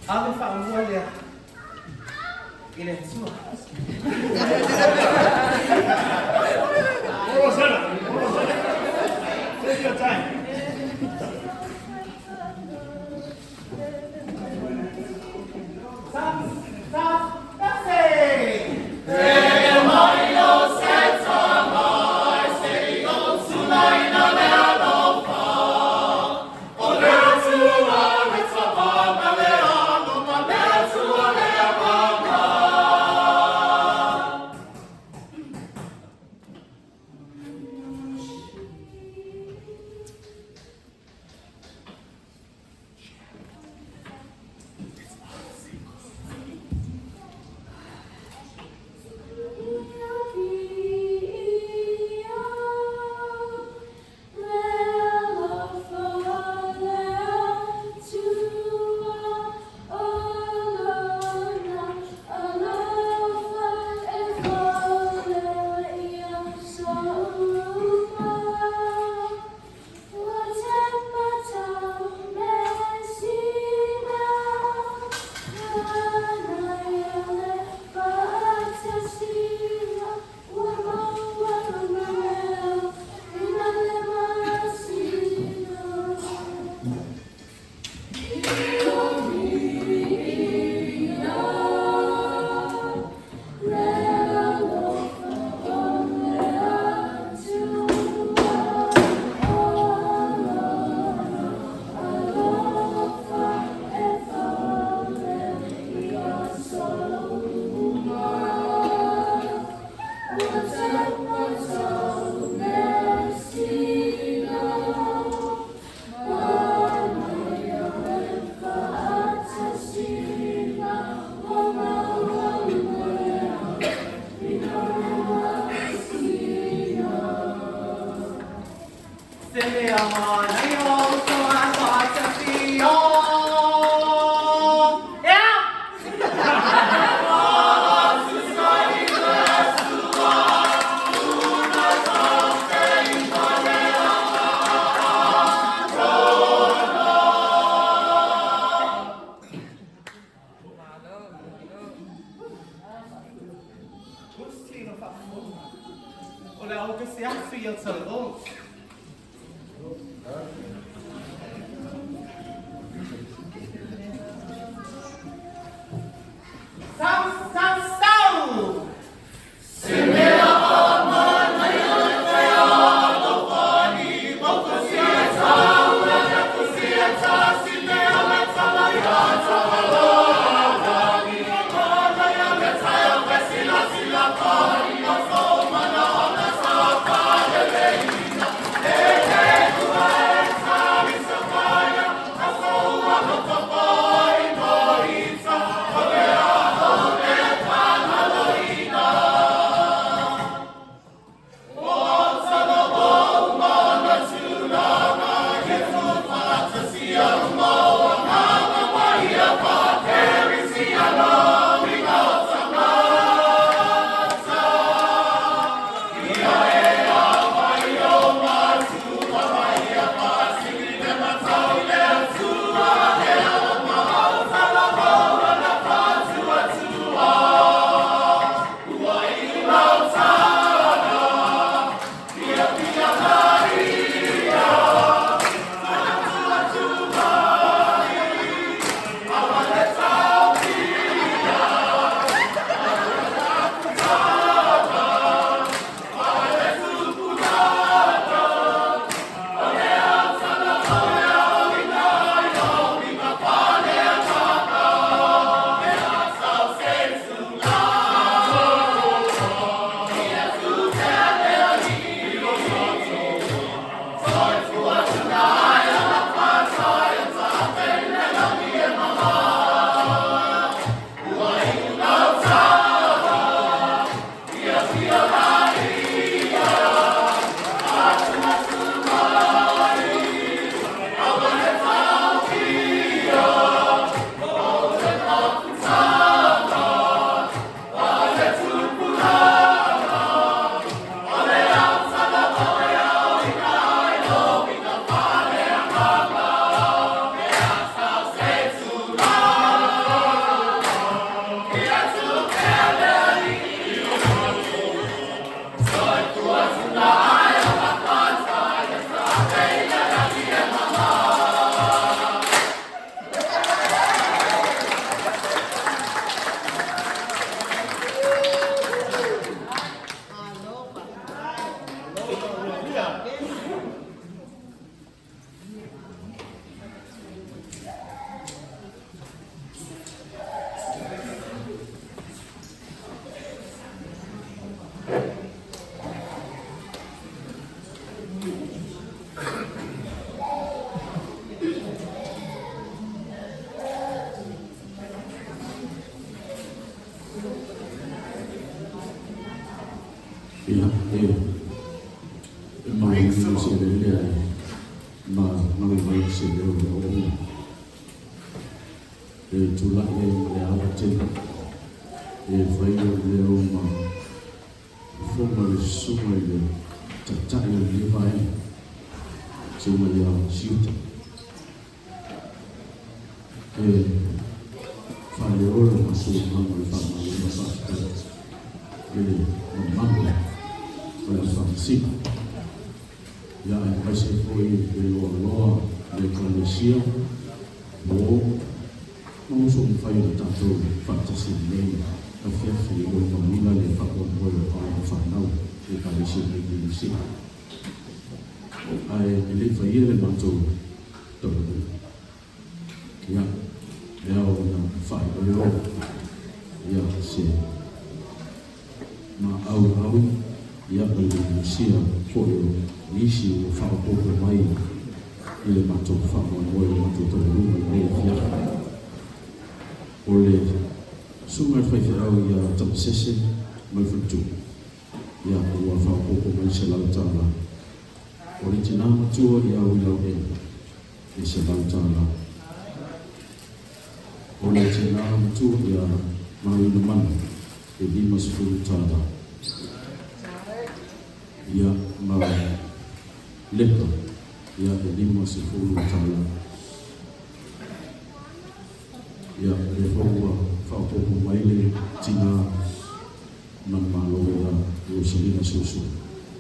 Ave fa'amua lea i le Atua. Rosella, Rosella, take your time. Sa, sa, tasi. Ia, e e maua se lele ai ma malu mai se leo le o e tulai ai ma le ava tele e fai o leo ma fofoga le susuga i le taitai o lenei vaega, susuga ia Siuta. E faaleola le matou agaga o le faamalo ma le faafetai i le mamalu o le Aso Faamasino, ia aemaise foi le loaloa o le Ekalesia mo ma uso mafai ona tatou faatasi i lenei afiafi e molimauina le faamoemoe o alo ma fanau i Ekalesia nei i Niu Sila. Ae e le i faia le matou taunuu. Ia, e ao ona faailoilo ia se maauau ia ma le musia foi o nisi ua faaopoopo mai i le matou faamoemoe i le matou taualuga i lenei afiafi. O le susuga i le faifeau ia Tamasese ma le faletua, ia ua faaopoopo mai $100. O le tinā matua ia Uilau'e, e $100. O le tinā matua ia Mauinamanu, e $50. Ia ma Leka, ia e $50. Ia, lea foi ua faaopoopo mai le tinā manumalo ia Rosalina Susu,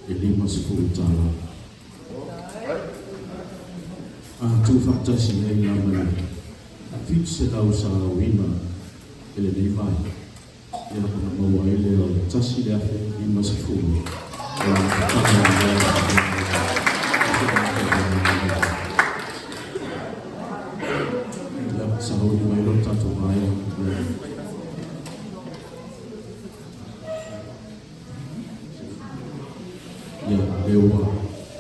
e $50. A tuufaatasi ai la ma le 700 saauina e lenei vaega, ia ona maua ai lea o le 1050 o le tatalo. Ia, sauni mai lo tatou vaega. Ia, lea ua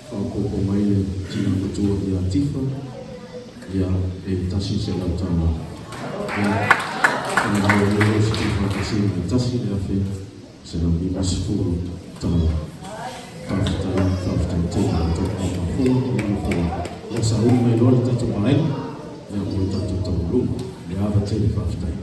faaopoopo mai le tina matua ia Tifa, ia, e $100. Ia, ona maua ai lea o se tuufaatasiga e $1150. Faafetai, faafetai tele i le tou aumafola ma le nofoa. Ia, sauni mai loa le tatou vaega, ia, mo le tatou taualuga. Le ava tele, faafetai.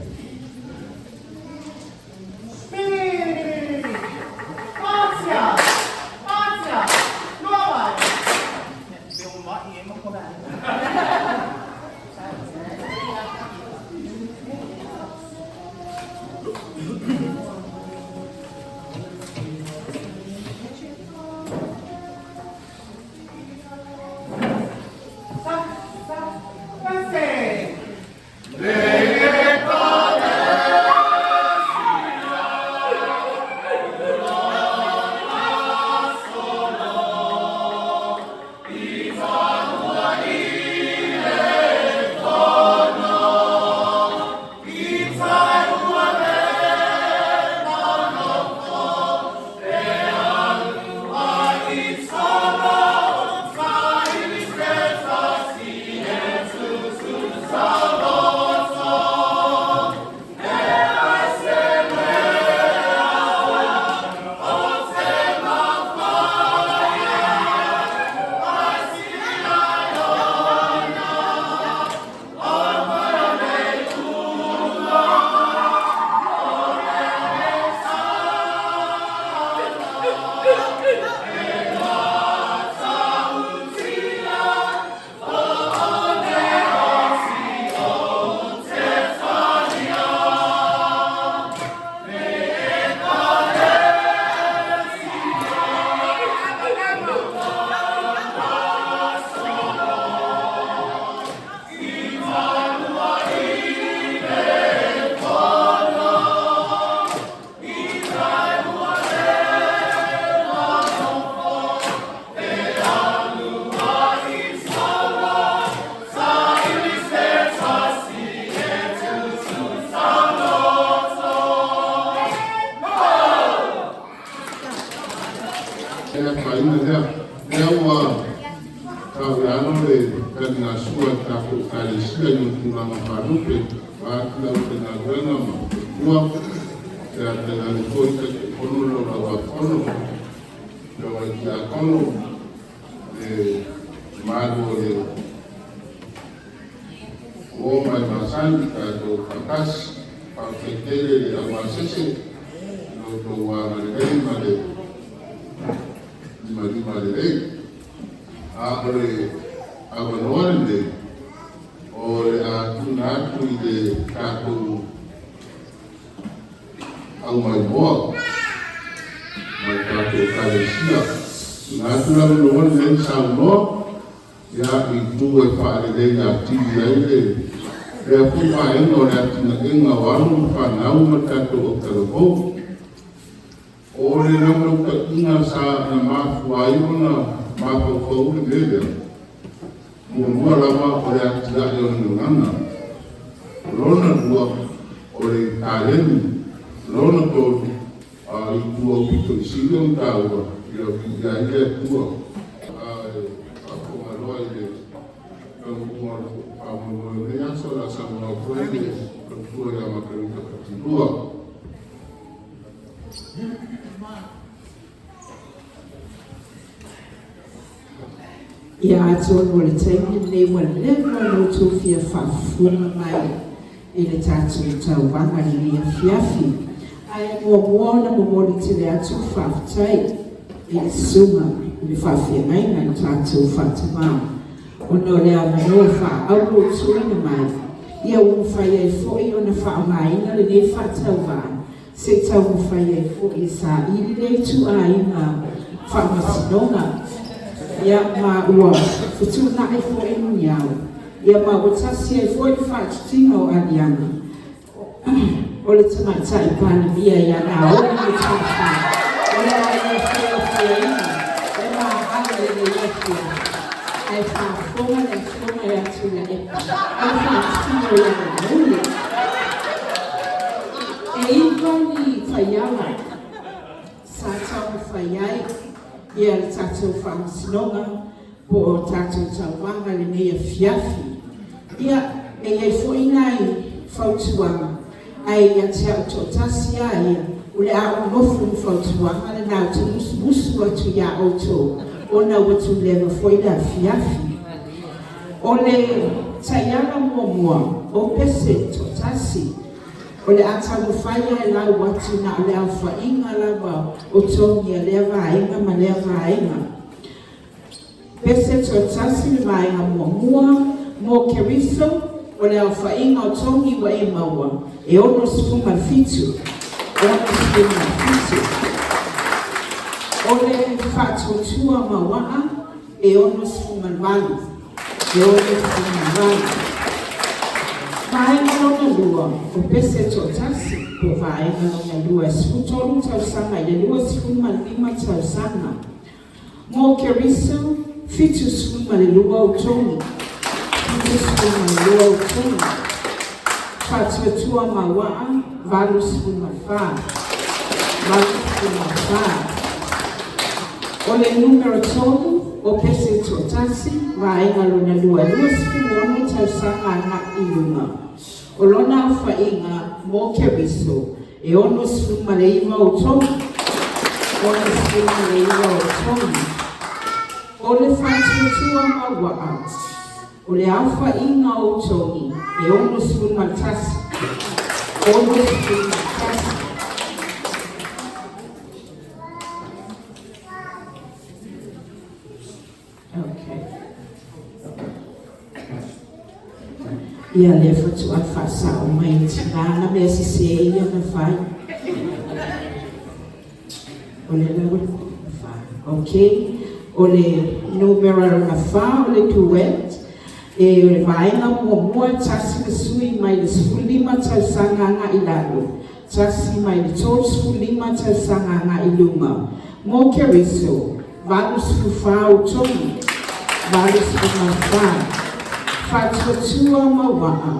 E afaina lea. Lea ua tauialo le taligasua i tatou Ekalesia i ona tulaga faalupe, vaeatu le aufaigaluega ma faletua, ia tainane foi Taitaifono le Laulau-a-Fono, Afioga i Tiakono, le mamalu o le uo ma e masani tatou faatasi. Faafetai tele i le aumasese i lo outou agalelei ma le limalima lelei. A o le avanoa lenei o le a tuuina atu i le tatou aumaimoa ma le tatou Ekalesia. Tuuina atu le avanoa lenei saunoa ia i itu e faalelei atili ai le lea foi vaega o le atinaega o alo ma fanau ma le tatou autalavou. O le naunautaiga sa na mafua ai ona mafaufau le mea lea, muamua lava o le atiae o le gagana, lona lua o le taleni, lona tolu i itu aupito i sili ona taua ia viia ai le Atua. Ae faafofoga loa i le taunuuga o le faamoemoe o lenei aso, o le a saunoa atu ai le faletua ia Makerita Fatilua. Ia atonu o le taimi lenei ua leva ona outou fia faafofoga mai i le tatou tauvaga i lenei afiafi. Ae muamua ona momoli tele atu le faafetai i le susuga i le faafeagaiga le tatou Faatama ona o le avanoa faaauro ua tuuina mai, ia ua mafai ai foi ona faaaogaina lenei faatauvaa se i taumafai ai foi e saili le ituaiga faamasinoga, ia, ma ua fetuunai foi muniao, ia, ma ua tasi ai foi le faatitiga o aliaga o le Tamaitai Palemia ia Naomi Mataafa, o le a ia fiafiaina e mahale lenei afiafi, ae faafofoga le Afioga ia Tuilaepa, o le faatitiga ia Laauli. E iva ni taiala sa taumafai ai ia le tatou faamasinoga po o tatou tauvaga lenei afiafi. Ia, e i ai foi nai fautuaga, ae ia te au toatasi lava ia, o le a ou nofo ma fautuaga lena ou te musumusu atu ia outou ona ua tuleva foi le afiafi. O le taiala muamua, o pese toatasi. O le a taumafai lava e lau atu na o le aofaiga lava o togi a lea vaega ma lea vaega. Pese toatasi le vaega muamua, mo Keriso, o le aofaiga o togi ua e maua, e 67, 67. O le faatuatua mauaa, e 68, e 68. Vaega lona lua, o pese toatasi, po o vaega lona lua e 13 tausaga i le 25 tausaga. Mo Keriso, 72 ou togi, 72 ou togi. Faatuatua mauaa, 84, 84. O le numera tolu, o pese toatasi, vaega lona lua, 26 tausaga agai i luga. O lona aofaiga mo Keriso, e 69 ou togi, 69 ou togi. O le faatuatua mauaa, o le aofaiga o ou togi, e 61, 61. Okay. Ia lea faatoa faasao mai e tina na mea sese ia na fai. O le la ua fa. Okay. O le numera lona fa o le duet e o le vaega muamua tasi le sui mai le 15 tausaga agai i lalo, tasi mai le 35 tausaga agai i luga. Mo Keriso, 84 o togi, 84. Faatuatua ma waa,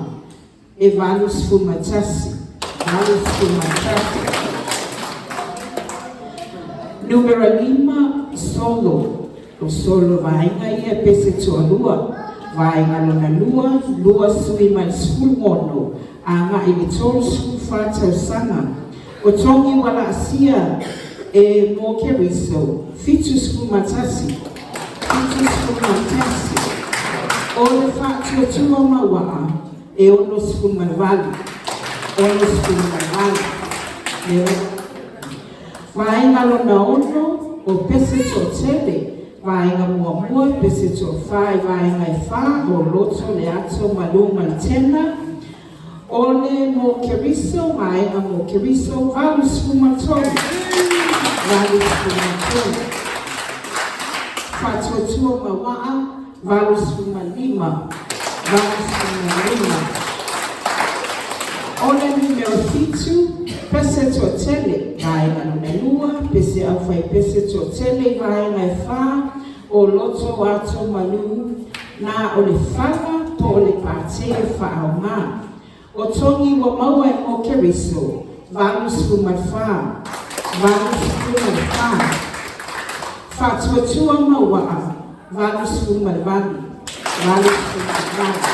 e 81, 81. Numera lima, solo. O solo vaega ia pese toalua. Vaega lona lua, lua sui mai le 16 agai i le 34 tausaga. O togi ua laasia e mo Keriso, 71, 71. O le faatuatua mauaa e 68, 68. Le vaega lona ono, o pese toatele, vaega muamua, pese toafa i vaega e fa, o loto, le ato, malu ma le tena. O le mo Keriso, vaega mo Keriso, 83, 83. Faatuatua mauaa, 85, 85. O le numera fitu, pese toatele, vaega lona lua, pese aufai pese toatele i vaega e fa, o loto, ato, malu, na o le fala po o le pate e faaaoga. O togi ua maua e mo Keriso, 84, 84. Faatuatua mauaa, 88, 88.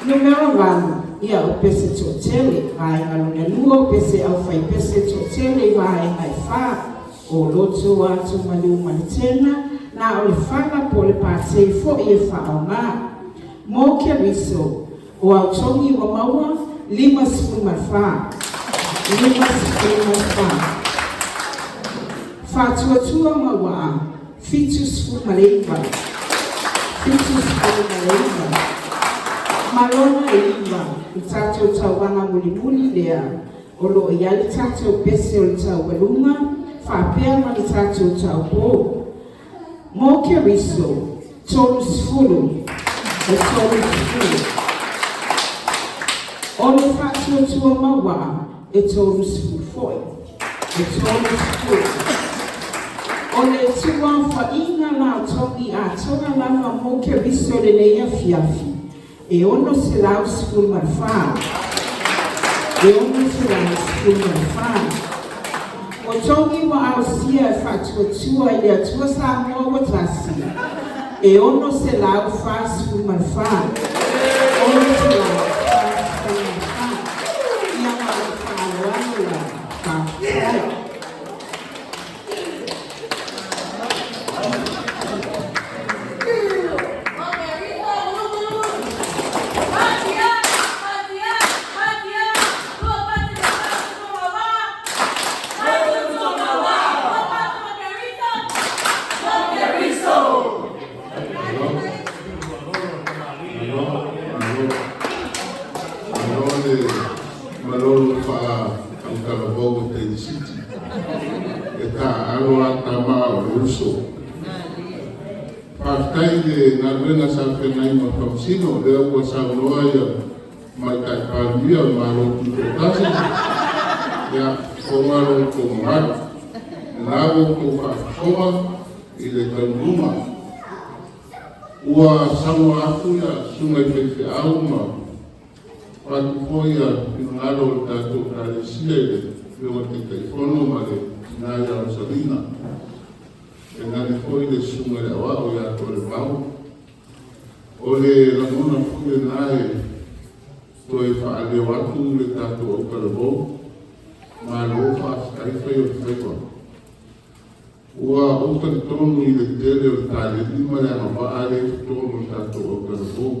Numera valu, ia o pese toatele, vaega lona lua o pese aufai pese toatele i vaega e fa, o loto, ato, malu ma le tena. na o le fala po o le patē foʻi e faaaogā. Mo Keriso, o ao togi ua maua, 54. 54. Faatuatua ma uaa, 79. 79. Ma lona iva, le tatou tauvaga mulimuli lea o loo i ai le tatou pese o le taualuga faapea ma le tatou taupō. Mo Keriso, 30, e 30. O le faatuatua ma uaa, e 30 foi. E 30. O le tuaofaiga la o togi atoa lava mo Keriso lenei afiafi, e 614. E 614. O togi ua ausia e faatuatua i le Atua Samoa ua tasi, e 644. 644. Ia ma le faaaloalo lava. Faafetai. Malo le malolo faa-autalavou e Tailisiti. E taaalo a tama a o le uso. Faafetai i le galuega sa feagai ma Faamasino, lea ua saunoa ia Tamaitai Palemia o le Malo Tutoatasi, ia fofoga lo outou mamalu. Lena ua outou faafofoga i le taunuuga. Ua saunoa atu ia susuga i faifeau ma avatu foi ia finagalo o le tatou Ekalesia i le Afioga i le Taitaifono ma le tina ia Rosalina. E nani foi le susuga i le Aoao ia Toalevao. O le lagona foi lena e toe faaleo atu le tatou autalavou. Malo faafetai fai o le faiva. Ua ou talitonu i le tele o le taleni ma le agavaa lea i totonu o le tatou autalavou.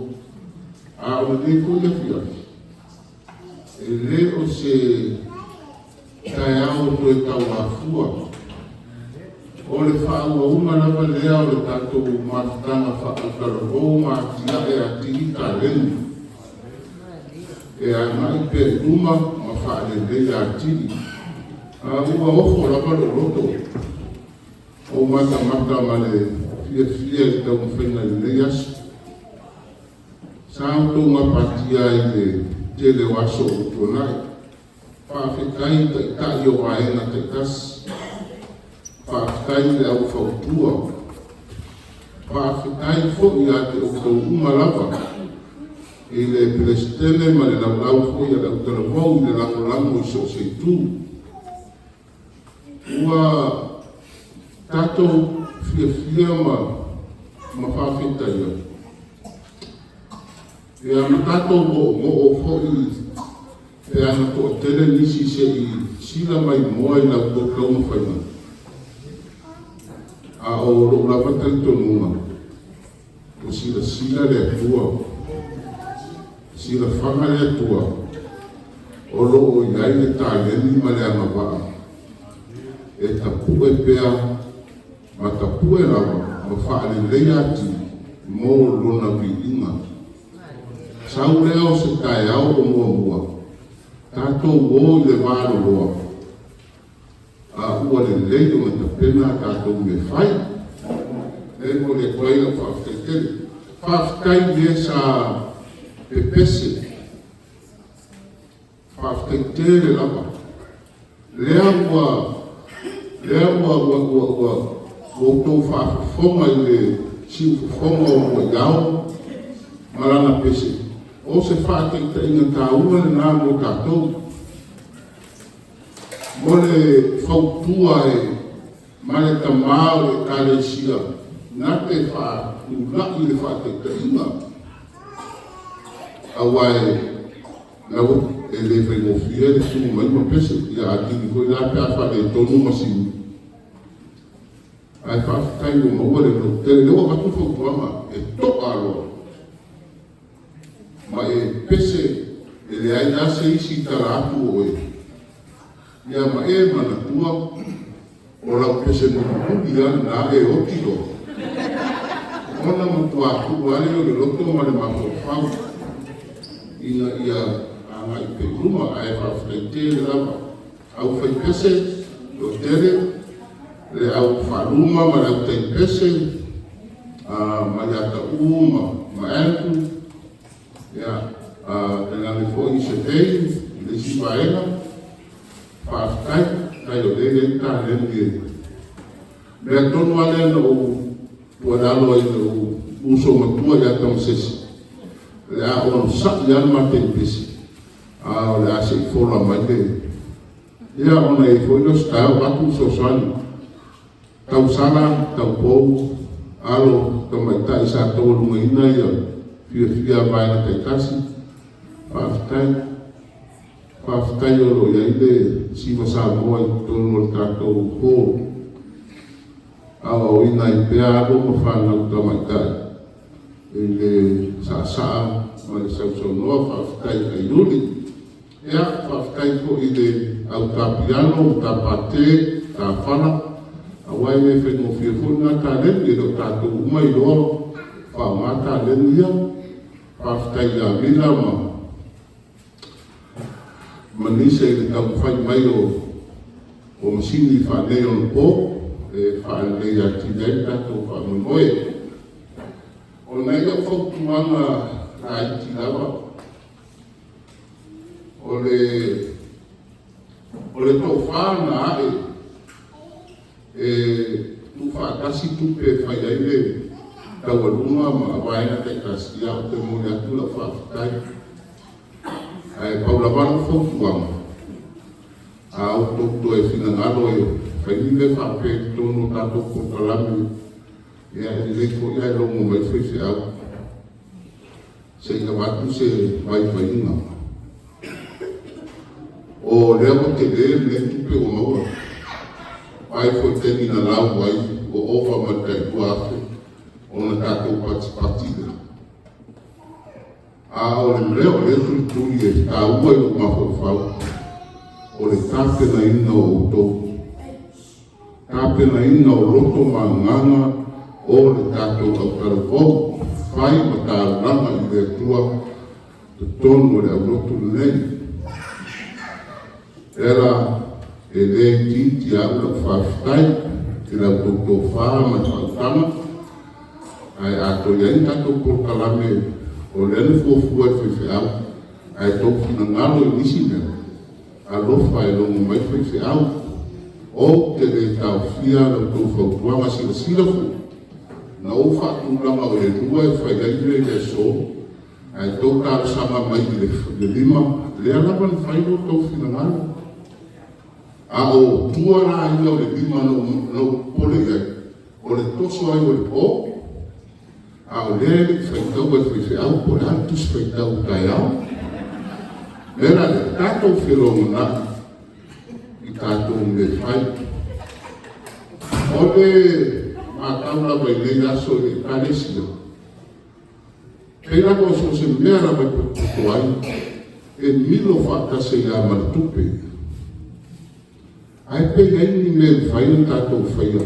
A o lenei foi afiafi, e le o se taeao toe tauafua. O le faaauauga lava lea o le tatou mafutaga faa-autalavou ma atiae atili taleni e agai pea i luma ma faaleleia atili. A ua ofo lava lou loto ou matamata ma le fiafia i le taumafaiga i lenei aso. Sa outou gapatia ai i le tele o aso ua tuanai. Faafetai i taitai o vaega taitasi. Faafetai i le au fautua. Faafetai foi ia te outou uma lava i le Peresetene ma le laulau foi a le autalavou i le lagolago i so o se itu. Ua tatou fiafia ma faafetaia ia ma tatou moomoo foi pe ana toatele nisi se i sila mai moa i la outou taumafaiga. A o lou lava talitonuga, ua silasila le Atua, silafaga le Atua, o lo o i ai le taleni ma le agavaa e tapue pea ma tapue lava ma faaleleia atili mo lona viiga. Sau lea o se taeao o muamua, tatou o i le maloloa, a ua lelei ona tapena a tatou mea fai. E momoli atu ai lau faafetai tele. Faafetai i le sa pepese. Faafetai tele lava. Lea ua lea ua ua ua ua outou faafofoga i le siufofoga o Muaiao ma lana pese. O se faataitaiga taua lena mo tatou. Mo le fautua e ma le tamā o le Ekalesia na te faatula'i le faataitaiga, aua e lau e le faigofie le tu mai ma pese, ia atili foi la pe a faaletonu masini. Ae faafetai ua maua le lototele. Lea ua avatu le fautuaga e to'a loa ma e pese e leai lava se isi i tala atu o oe. Ia ma e manatua o lau pese mulimuli lava lena e oti loa ona matua tuu lava lea o le loto ma le mafaufau ina ia agai pea i luma. Ae faafetai tele lava au faipese toatele, le au faaluma ma le au taipese ma ia Taʻu ma Andrew, ia, tainane foi Sevei i le isi vaega. Faafetai, faafetai o lea e i ai le taleni e mea tonu lava lea na ou tuualalo ai i lou uso matua ia Tamasese, o le a onosai lava le ma taipese, a o le a se i fola mai le Ia ona i ai foi lea o se taeao avatu le fesoasoani. Tausala, taupou, alo, tamaitai sa taualugaina ia fiafia vaega taitasi. Faafetai. Faafetai o lo o i ai le Siva Samoa i totonu o le tatou hall. Aoaoina ai pea alo ma fanau tamaitai i le saasaa ma le sausaunoa. Faafetai Aiuli. Ia, faafetai foi i le au tapiano ma tapate, tafala, aua e le faigofie foi lena taleni, e le o tatou uma e iloa faaaoga taleni ia. Faafetai ia Mila ma Manise i le taumafai mai o masini faaneionapo e faalelei atili ai le tatou faamoemoe. O nai a'u fautuaga laiti lava, O le o le tofa na a'e e tuufaatasi tupe e fai ai le taualuga ma vaega taitasi, ia ou te momoli atu lau faafetai. Ae pau lava lau fautuaga, a outou toe finagalo e fai ni mea faapea i totonu o tatou polokalame, ia e lelei foi ae logo mai le faifeau. Se i avatu se vaivaiga. O lea ua tele lenei tupe ua maua. Vaai foi i le taimi na lau ai ua ova ma le tai 2000 ona tatou patipati lea. A o le mea o lea e tulituli e taua i lou mafaufau, o le tapenaina o outou. Tapenaina o loto ma agaga o le tatou autalavou, fai ma taulaga i le Atua totonu o le aulotu lenei. Ela e le itiiti a'u lau faafetai i la outou tofa ma le faautaga, ae a toe i ai ni tatou polokalame o lea na fuafua e le faifeau, ae tou finagalo i nisi mea, Alofa e logo mai faifeau. Ou te le taofia la outou fautuaga silasila foi na ou faatulaga o le lua e fai ai mea i le aso, ae tou talosaga mai i le lima, lea lava na fai lo outou finagalo. A o tua la ia o le lima na ou popole i ai, o le toso ai o le po, A o lea e le i faitaua e faifeau po o le a le tusi faitau taeao. O le mea la lea, tatou felogonai i tatou mea fai. O le matau lava i nei aso i le Ekalesia, pei lava o so o se mea lava e potopoto ai, e milo faatasi ai lava ma le tupe. Ae pe i ai ni mea e mafai ona tatou faia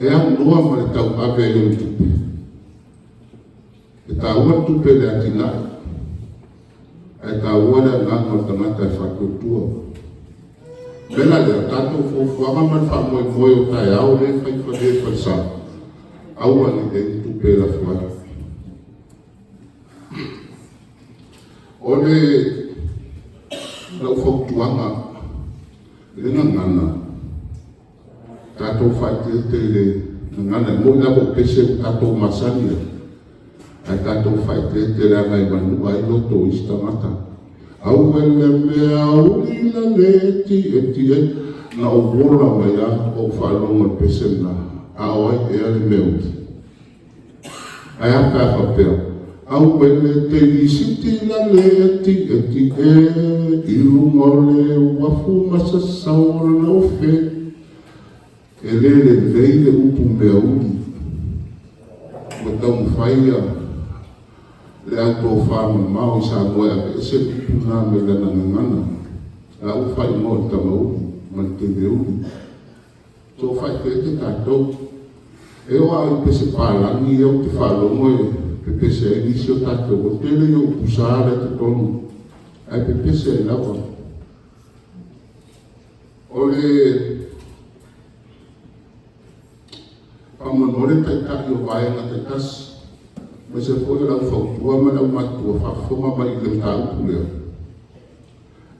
E aunoa ma le tauave ai o le tupe. E taua le tupe i le atinae, ae taua le agaga o le tagata e faatuatua. O le mea la lea, o tatou fuafuaga ma le faamoemoe o taeao lea e fai i Falia i Falesā, aua ne i i ai ni tupe e lafo ai. O le lau fautuaga i le gagana, Tatou faaeteete i le gagana, e moni lava o pese ua tatou masani ai, ae tatou faaeteete leaga e manua ai loto o isi tagata. Aua le mea uli la le eti eti e, na ou ola mai lava ou faalogo i le pese lena, a o ai ea le mea uli? Ae a pe a faapea, Aua le teisiti la le eti eti e, i luga o le uafu ma sasao o lana ofe. E le lelei le upu meauli ua taumafai ia le au tofa mamao i Samoa e aveese le upu lena mai lana gagana. La ua faaigoa o le tamauli ma le teneuli. So faaeteete tatou. E oo lava i pese palagi ia ou te faalogo e pepese ai nisi o tatou, o le tele ia o upu sa la e i totonu ae pepese ai lava. O le faamolemole Taitai o Vaega taitasi, aemaise foi o le au fautua ma le aumatutua faafofoga mai i le mataupu lea,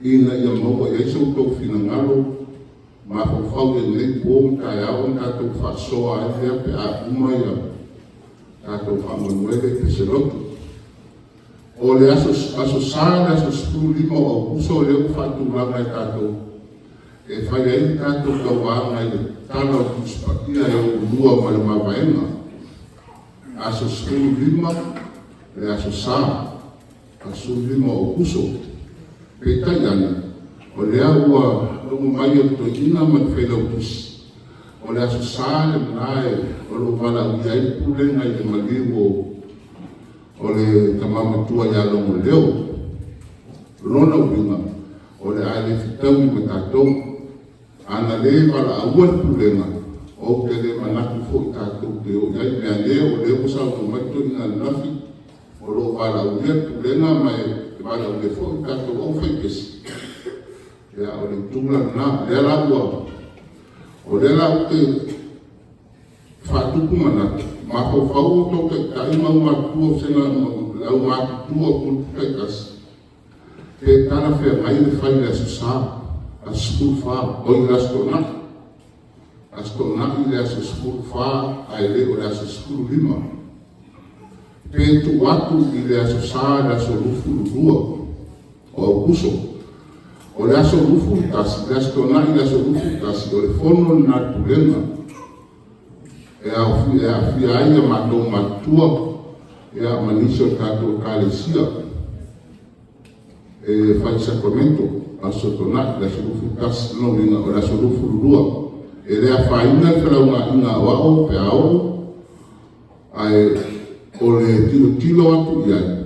ina ia maua i ai so outou finagalo mafaufau i lenei po ma taeao ona tatou faasoa ai lea pe a uma ia tatou faamoemoe lea i Peselotu. O le aso, aso Sa le aso 15 o Aukuso lea ua faatulaga e tatou e fai ai le tatou tauvaga i le Tala o le Tusi Paia e oulua ma le mavaega. Aso 15 le aso Sa, aso 15 o Aukuso. Peitai ane, o lea ua logo mai e le Toeaina ma le Failautusi, o le aso Sa lena e o lo o valaaulia ai le Pulega i le maliu o o le tama matua ia Logoleo. O lona uiga, o le a le fetaui ma tatou. Ana le valaauina le pulega, ou te le manatu foi tatou te o i ai. Meaane o lea ua saunoa mai le toeaina ananafi, o lo o valaaulia le pulega ma e valaaulia foi le tatou aufaipese. Ia, o le itu la lena. O lea la ua, o lea la ou te faatupu manatu, mafaufau outou taitai ma aumatutua o sena le aumatutua o pule taitasi, pe talafeagai le fai i le aso Sa, aso 14, oi le aso Toonai, aso Toonai le aso 14 ae le o le aso 15. Pe tuu atu i le aso Sa le aso 22 o Aukuso. O le aso 21, le aso Toonai le aso 21, o le fono lena a le Pulega e aofia ai a matou matutua ia ma nisi o le tatou Ekalesia e fai Sacramento, aso Toonai le aso 21, lona uiga o le aso 22. E le afaina le felaugaaiga a aoao pe a oo, ae o le tilotilo atu i ai,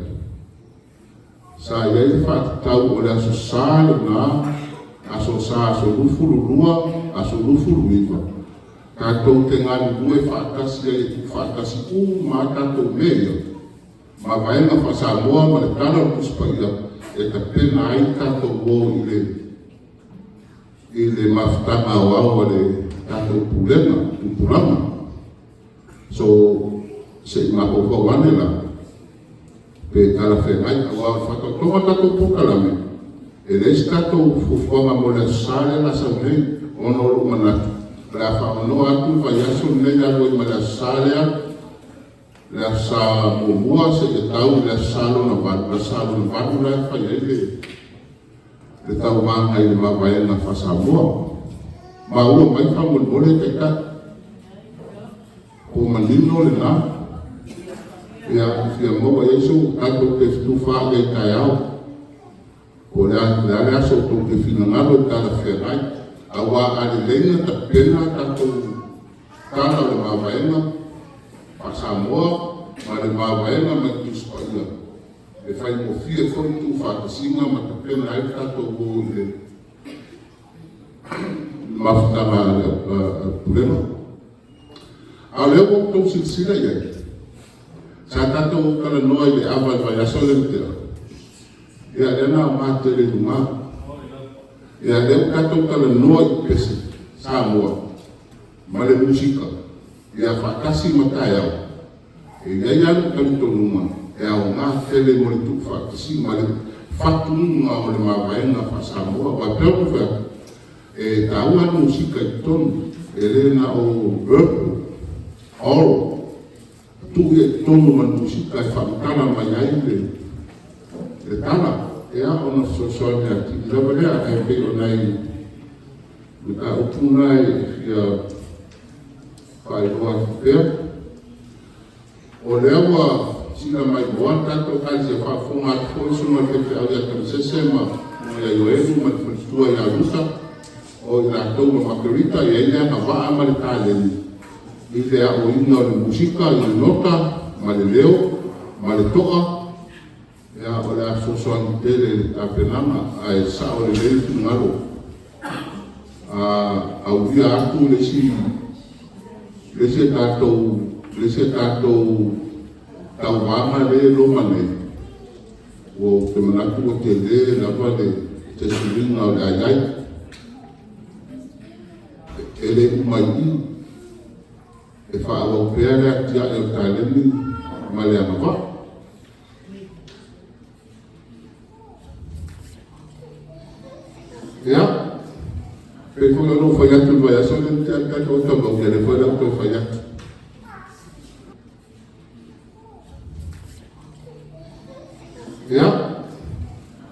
sa i ai le faatatau o le aso Sa lena, aso Sa aso 22, aso 29, tatou te galulue faatasi ai e tuufaatasi uma lava tatou mea ia, ma Vaega Faa-Samoa ma le Tala o le Tusi Paia e tapena ai le tatou o i le i le mafutaga aoao a le tatou Pulega, Tupulaga. So, se i mafaufau ane la, pe talafeagai, aua o le faataotoga o le tatou polokalame, e leai se tatou fuafuaga mo le Aso Sa lea o le a sau nei, ona o lou manatu, o le a faamanoa atu le vaiaso lenei alu ai ma le Aso Sa lea, le Aso Sa muamua seia tau i le Aso Sa lona valu, le Aso Sa lona valu la e fai ai le le tauvaga i le mavaega faa-Samoa. Maua mai faamolemole Taitai. Po o manino lena. Ia, e fia maua i ai sou tatou te fetufaai ai taeao. Po o le a le a le aso tou te finagalo e talafeagai. Aua a lelei na tapena a tatou tala o le mavaega faa-Samoa ma le mavaega mai Tusi Paia, e faigofie foi le tuufaatasiga ma tapena ai le tatou o i le mafutaga a le Pulega. A o lea ua outou silasila i ai, sa tatou talanoa i le ava i le vaiaso lea na tea, ia lea na aoga tele i luga. Ia lea ua tatou talanoa i pese Samoa ma le musika, ia faatasi ma taeao. E i ai lava lou talitonuga e aoga tele mo le tuufaatasiga ma le faatunuga o le mavaega faa-Samoa. Aua e pei ona fai atu, e taua le musika i totonu, e le na o verbal, oral, tuu ia i totonu ma le musika e faamatala mai ai le le tala, ia ona fesoasoani atili lava lea. Ae pei o nai mataupu na e fia faailoa atu pea. O lea ua sila mai loa le tatou Ekalesia, faafofoga atu foi le Susuga i le Faifeau ia Tamasese ma ia Ioelu ma le faletua ia Luta. O i latou ma Makerita e i ai le agavaa ma le taleni i le aoina o le musika i le nota ma le leo ma le to'a. Ia, o le a fesoasoani tele i le tapenaga, ae sao lelei le finagalo. A aulia atu le isi le isi a tatou le isi a tatou tauvaga lea e loma nei, ua ou te manatu ua tele lava le se suiga o le a i ai. E le uma i i, e faaauau pea le atiae o taleni ma le agavaa. Ia, pei foi ona ou fai atu i le vaiaso lea na tea le tatou taumau, ia lea foi o le a ou toe fai atu. Ia,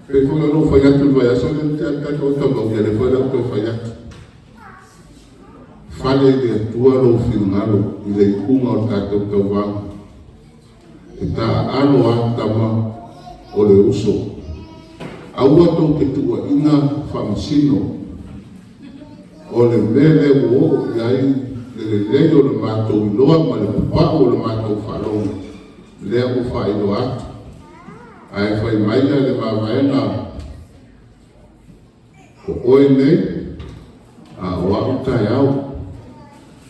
pei foi ona ou fai atu i le vaiaso lea na tea le tatou taumau, ia lea foi o le a ou toe fai atu. Fale i le Atua lou finagalo i le iuga o le tatou tauvaga. E taaalo lava tama o le uso. Aua tou te tuuaina faamasino. O le mea lea ua oo i ai le lelei o le matou iloa ma le papau o le matou faalogo, lea ua faailoa atu. Ae fai mai le mavaega, O oe nei, a o a'u taeao.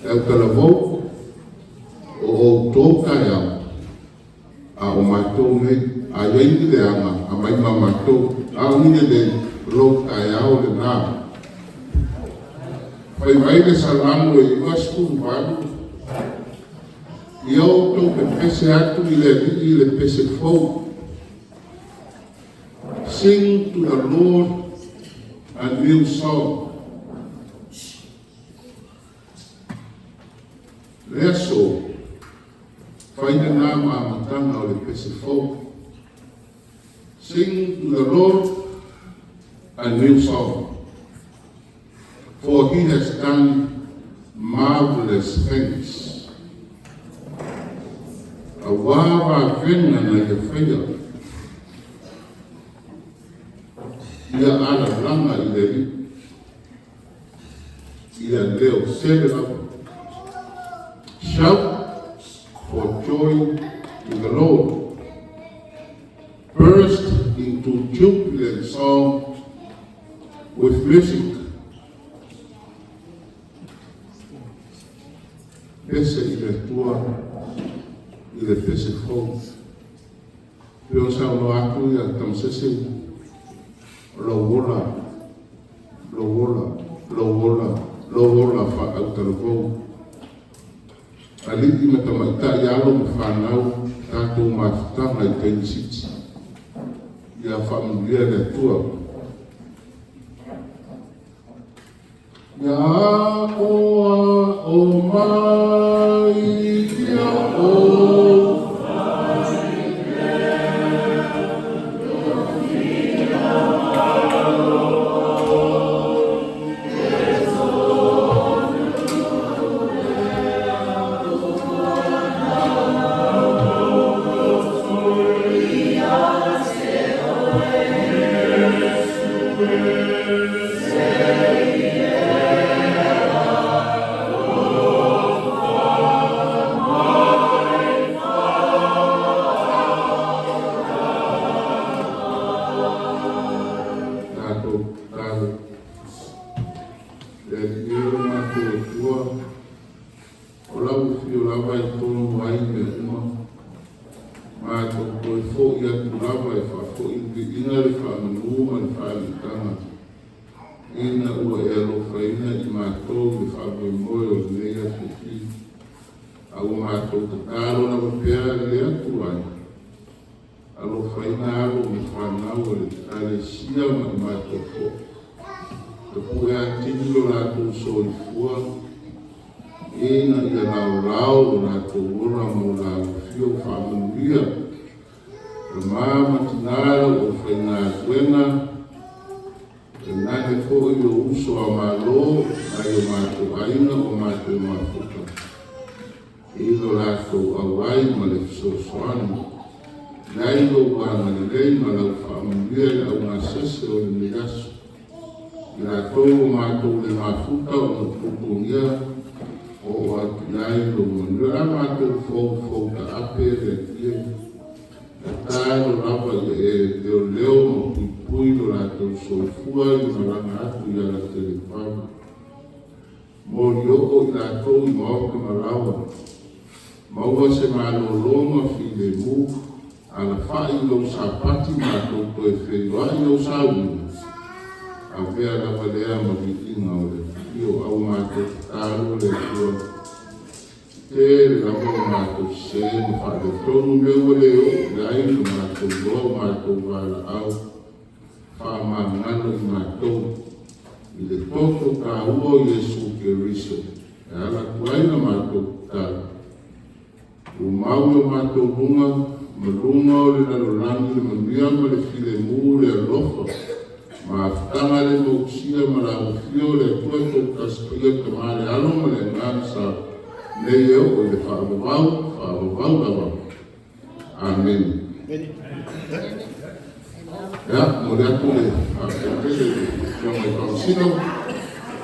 E autalavou, o outou taeao, a o matou nei. A i ai ni leaga, aumai ma matou, a o ni lelei, lou taeao lena. Fai mai le Salamo e 98, Ia outou pepese atu i le Alii i le pese fou. Sing to the Lord a new song. Le aso, fai lena ma amataga o le pese fou. Sing to the Lord a new song, for he has done marvelous things. Auā vavega na ia faia, ia alalaga i le Alii, ia leo sele lava. Shout for joy to the Lord. Burst into jubilant song with music. Pese i le Atua i le pese fou. Pei ona saunoa atu ia Tamasese, o lou ola, lou ola, lou ola, lou ola faautalavou. Alii ma tamaitai, alo ma fanau, tatou mafutaga i taimi siti. Ia faamanuia le Atua. Ia aoao mai ia ou. Tatou tatalo. Le Alii e lo matou Atua, o lau afio lava e tonu ai mea uma, matou toe fo'i atu lava e faafoi le viiga, le faamanu ma le faaaliitaga, ina ua e alofaina i matou i le faamoemoe o lenei afiafi, a ua matou tatalo lava pea le atu ai, Alofaina alo ma fanau o le Ekalesia ma i matou foi. Tapue atili lo latou soifua, ina ia laolao lo latou ola mo la afio faamanuia. Tama ma tina lau aufaigaluega, tainane foi o uso a Malo nai o matou aiga o matou mafuta. I lo latou auai ma le fesoasoani. Leai lou agalelei ma lau faamanuia i le augasese o lenei aso. I latou ua matou le mafuta ona tutugia oo atu i ai lou manuia. O le a matou foufou taape le Alii e tatalo lava ia e leoleo ma puipui lo latou soifua i le malaga atu i alatelevave. Molioo i latou i maota ma laoa, maua se malologa filemu, alafai i lou Sapati matou toe feiloai i lou sauiga, avea lava lea ma viiga o le Alii. O au matou tatalo le Atua, tele lava o matou sesē ma faaletonu mea ua le oo i ai lo matou iloa o matou valaau, faamagalo i matou i le toto taua o Iesu Keriso e ala atu ai la matou tatalo. Tumau i o matou luga ma luga o le lalolagi le manuia ma le filemu, le alofa ma afutaga le mausia ma le alofia o le Atua Toatasi Paia, Tama le Alo ma le Agaga Sa, nei e oo i le faavavau, faavavau lava. Amene. Ia, momoli atu le faafetai tele i le Afioga i le Faamasino,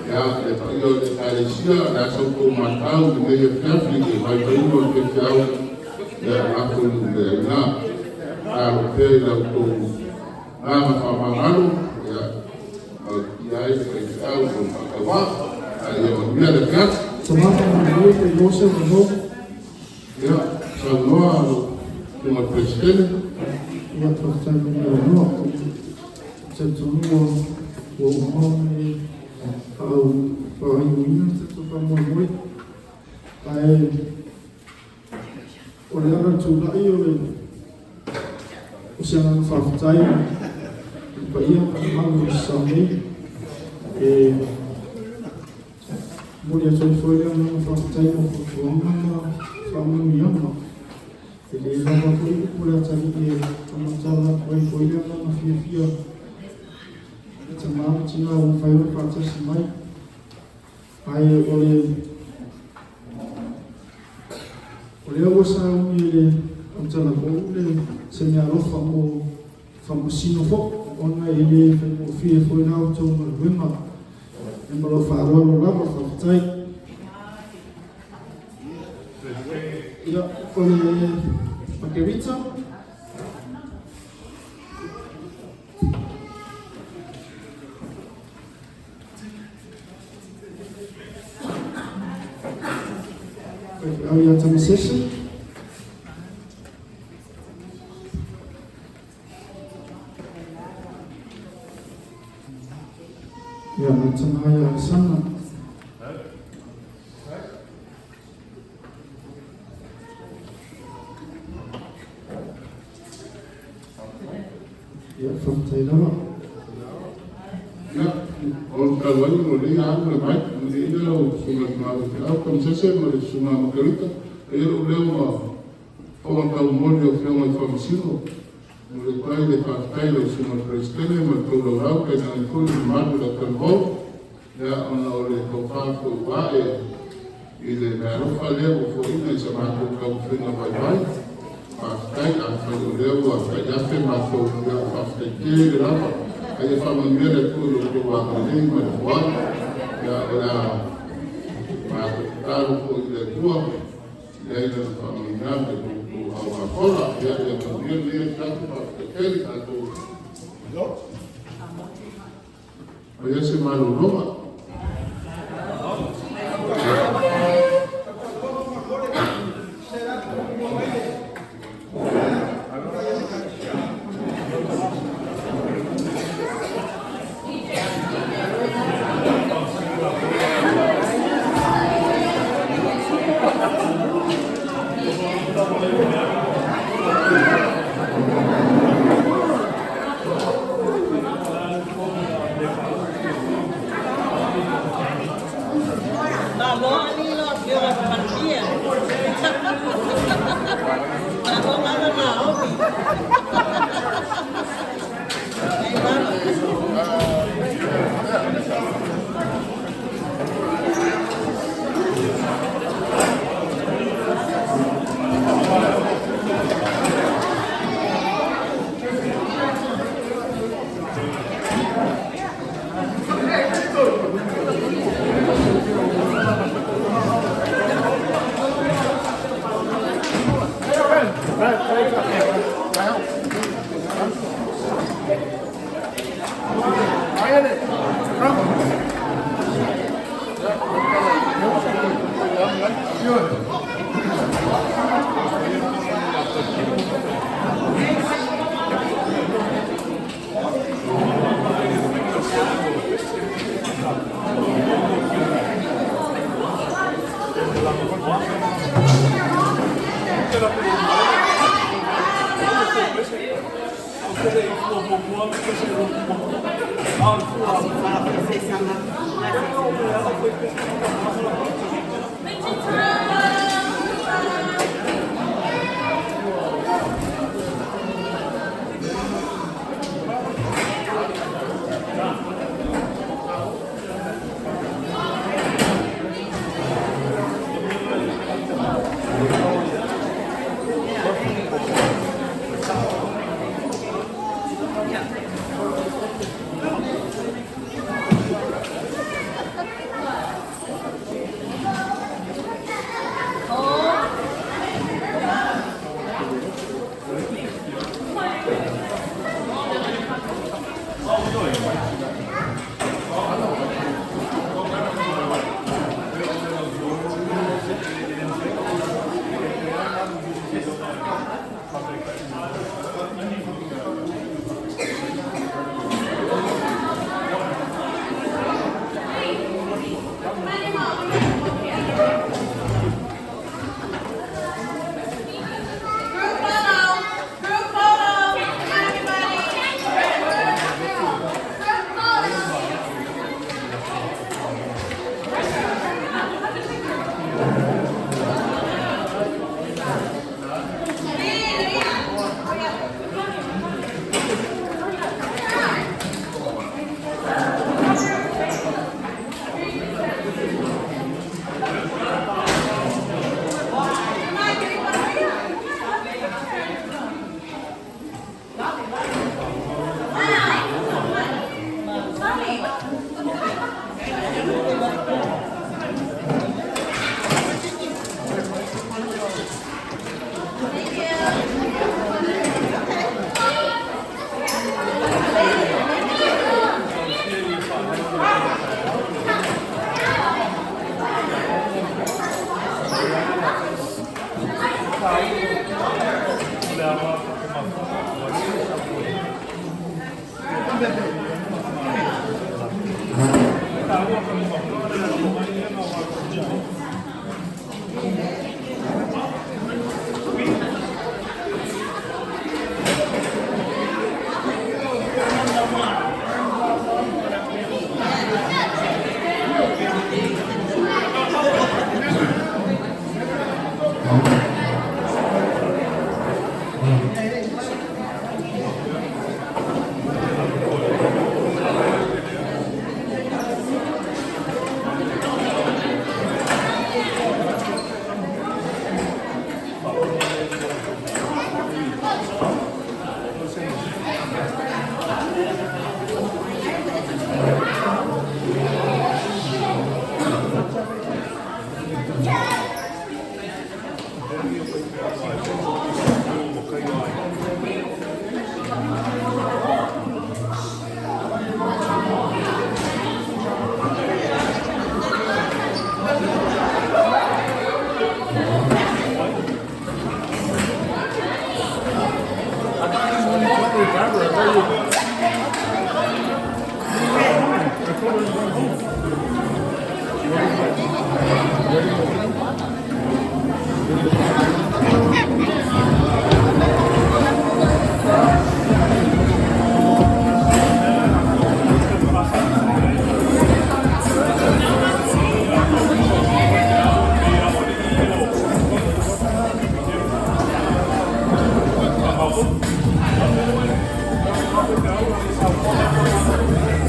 ia, le paia o le Ekalesia, o le a sa outou matau i lenei afiafi i le vaivaiga o le faifeau, ia, lafo i nuu le aina. Tatalo pea i la outou agaga faamagalo, ia, malutia ai le faifeau i lona faatauvaa, a ia manuia le afiafi. Tama faamalie pe maua se avanoa. Ia, saunoa lau Afioga i le Peresetene. Ia, faafetai mo le avanoa. Ou te talitonu ua uma ona e faaauina le tatou faamoemoe. Ae o le ala tulai o le o se agaga faafetai i le paia ma le mamalu o Sasae nei. E momoli atu ai foi le agaga faafetai mo fautuaga ma faamanuiaga. E le lava foi upu a le atalii e faamatala atu ai foi le agaga fiafia i tama ma tina ua mafai ona faatasi mai. Ae o le o lea ua sauni e le autalavou le se meaalofa mo Faamasino foi ona e le faigofie foi la outou galuega. Ia ma lou faaaloalo lava, faafetai. Ia, o le Makerita. Faifeau ia Tamasese. Ia, le tama ia Alesana. Ia, faafetai lava. Ia, o le talu ai o lea alu le mic, malie ia lau susuga i le Tamaitai Feau, Tamasese ma le susuga a Makerita, e i ai lou leo ma Fofoga Taumoli o Afioga i Faamasino. Momoli atu ai le faafetai i lau Susuga i le Peresetene ma le tou laulau, tainane foi le mamalu o le autalavou, ia, ona o le tofa foi ua ae i le meaalofa lea ua foaiina i sa matou taumafaiga vaivai. Faafetai, afai o lea ua taiafe matou, ia, faafetai tele lava. A ia faamanuia le Atua i lo outou agalelei ma le foai. Ia, o le a matou tatalo foi i le Atua, i ai lana faamanuiaga i lo outou auafola. Ia, ia manuia lenei afiafi, faafetai tele tatou. Faia se malologa.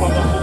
Thank